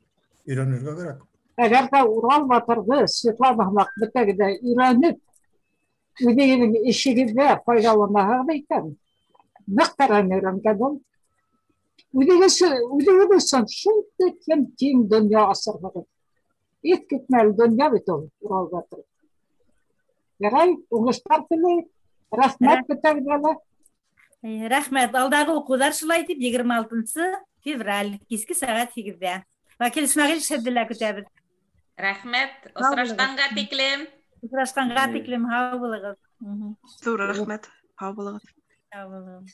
C: Өйрәнергә кәрәк.
B: Әгәр ҙә Урал батырҙы Светлана һымаҡ бөтәгеҙ ҙә өйрәнеп, үҙегеҙҙең эшегеҙҙә файҙаланаһығыҙ икән, ныҡ тәрән өйрәнгән ул. Үҙегеҙ өсөн шул тиклем киң донъя асырһығыҙ. Иҫ китмәле донъя бит ул Урал батыр. Ярай, уңыштар теләйек. Рәхмәт бөтәгеҙгә лә.
A: Рәхмәт. Алдағы уҡыуҙар шулай тип 26 февраль киске сәғәт 8-ҙә. Вәкил Исмәғилевич, һеҙҙе лә көтәбеҙ.
H: Рәхмәт. Осрашҡанға тиклем.
A: Осрашҡанға тиклем. Һау булығыҙ.
L: Ҙур рәхмәт. Һау булығыҙ.
A: Һау булығыҙ.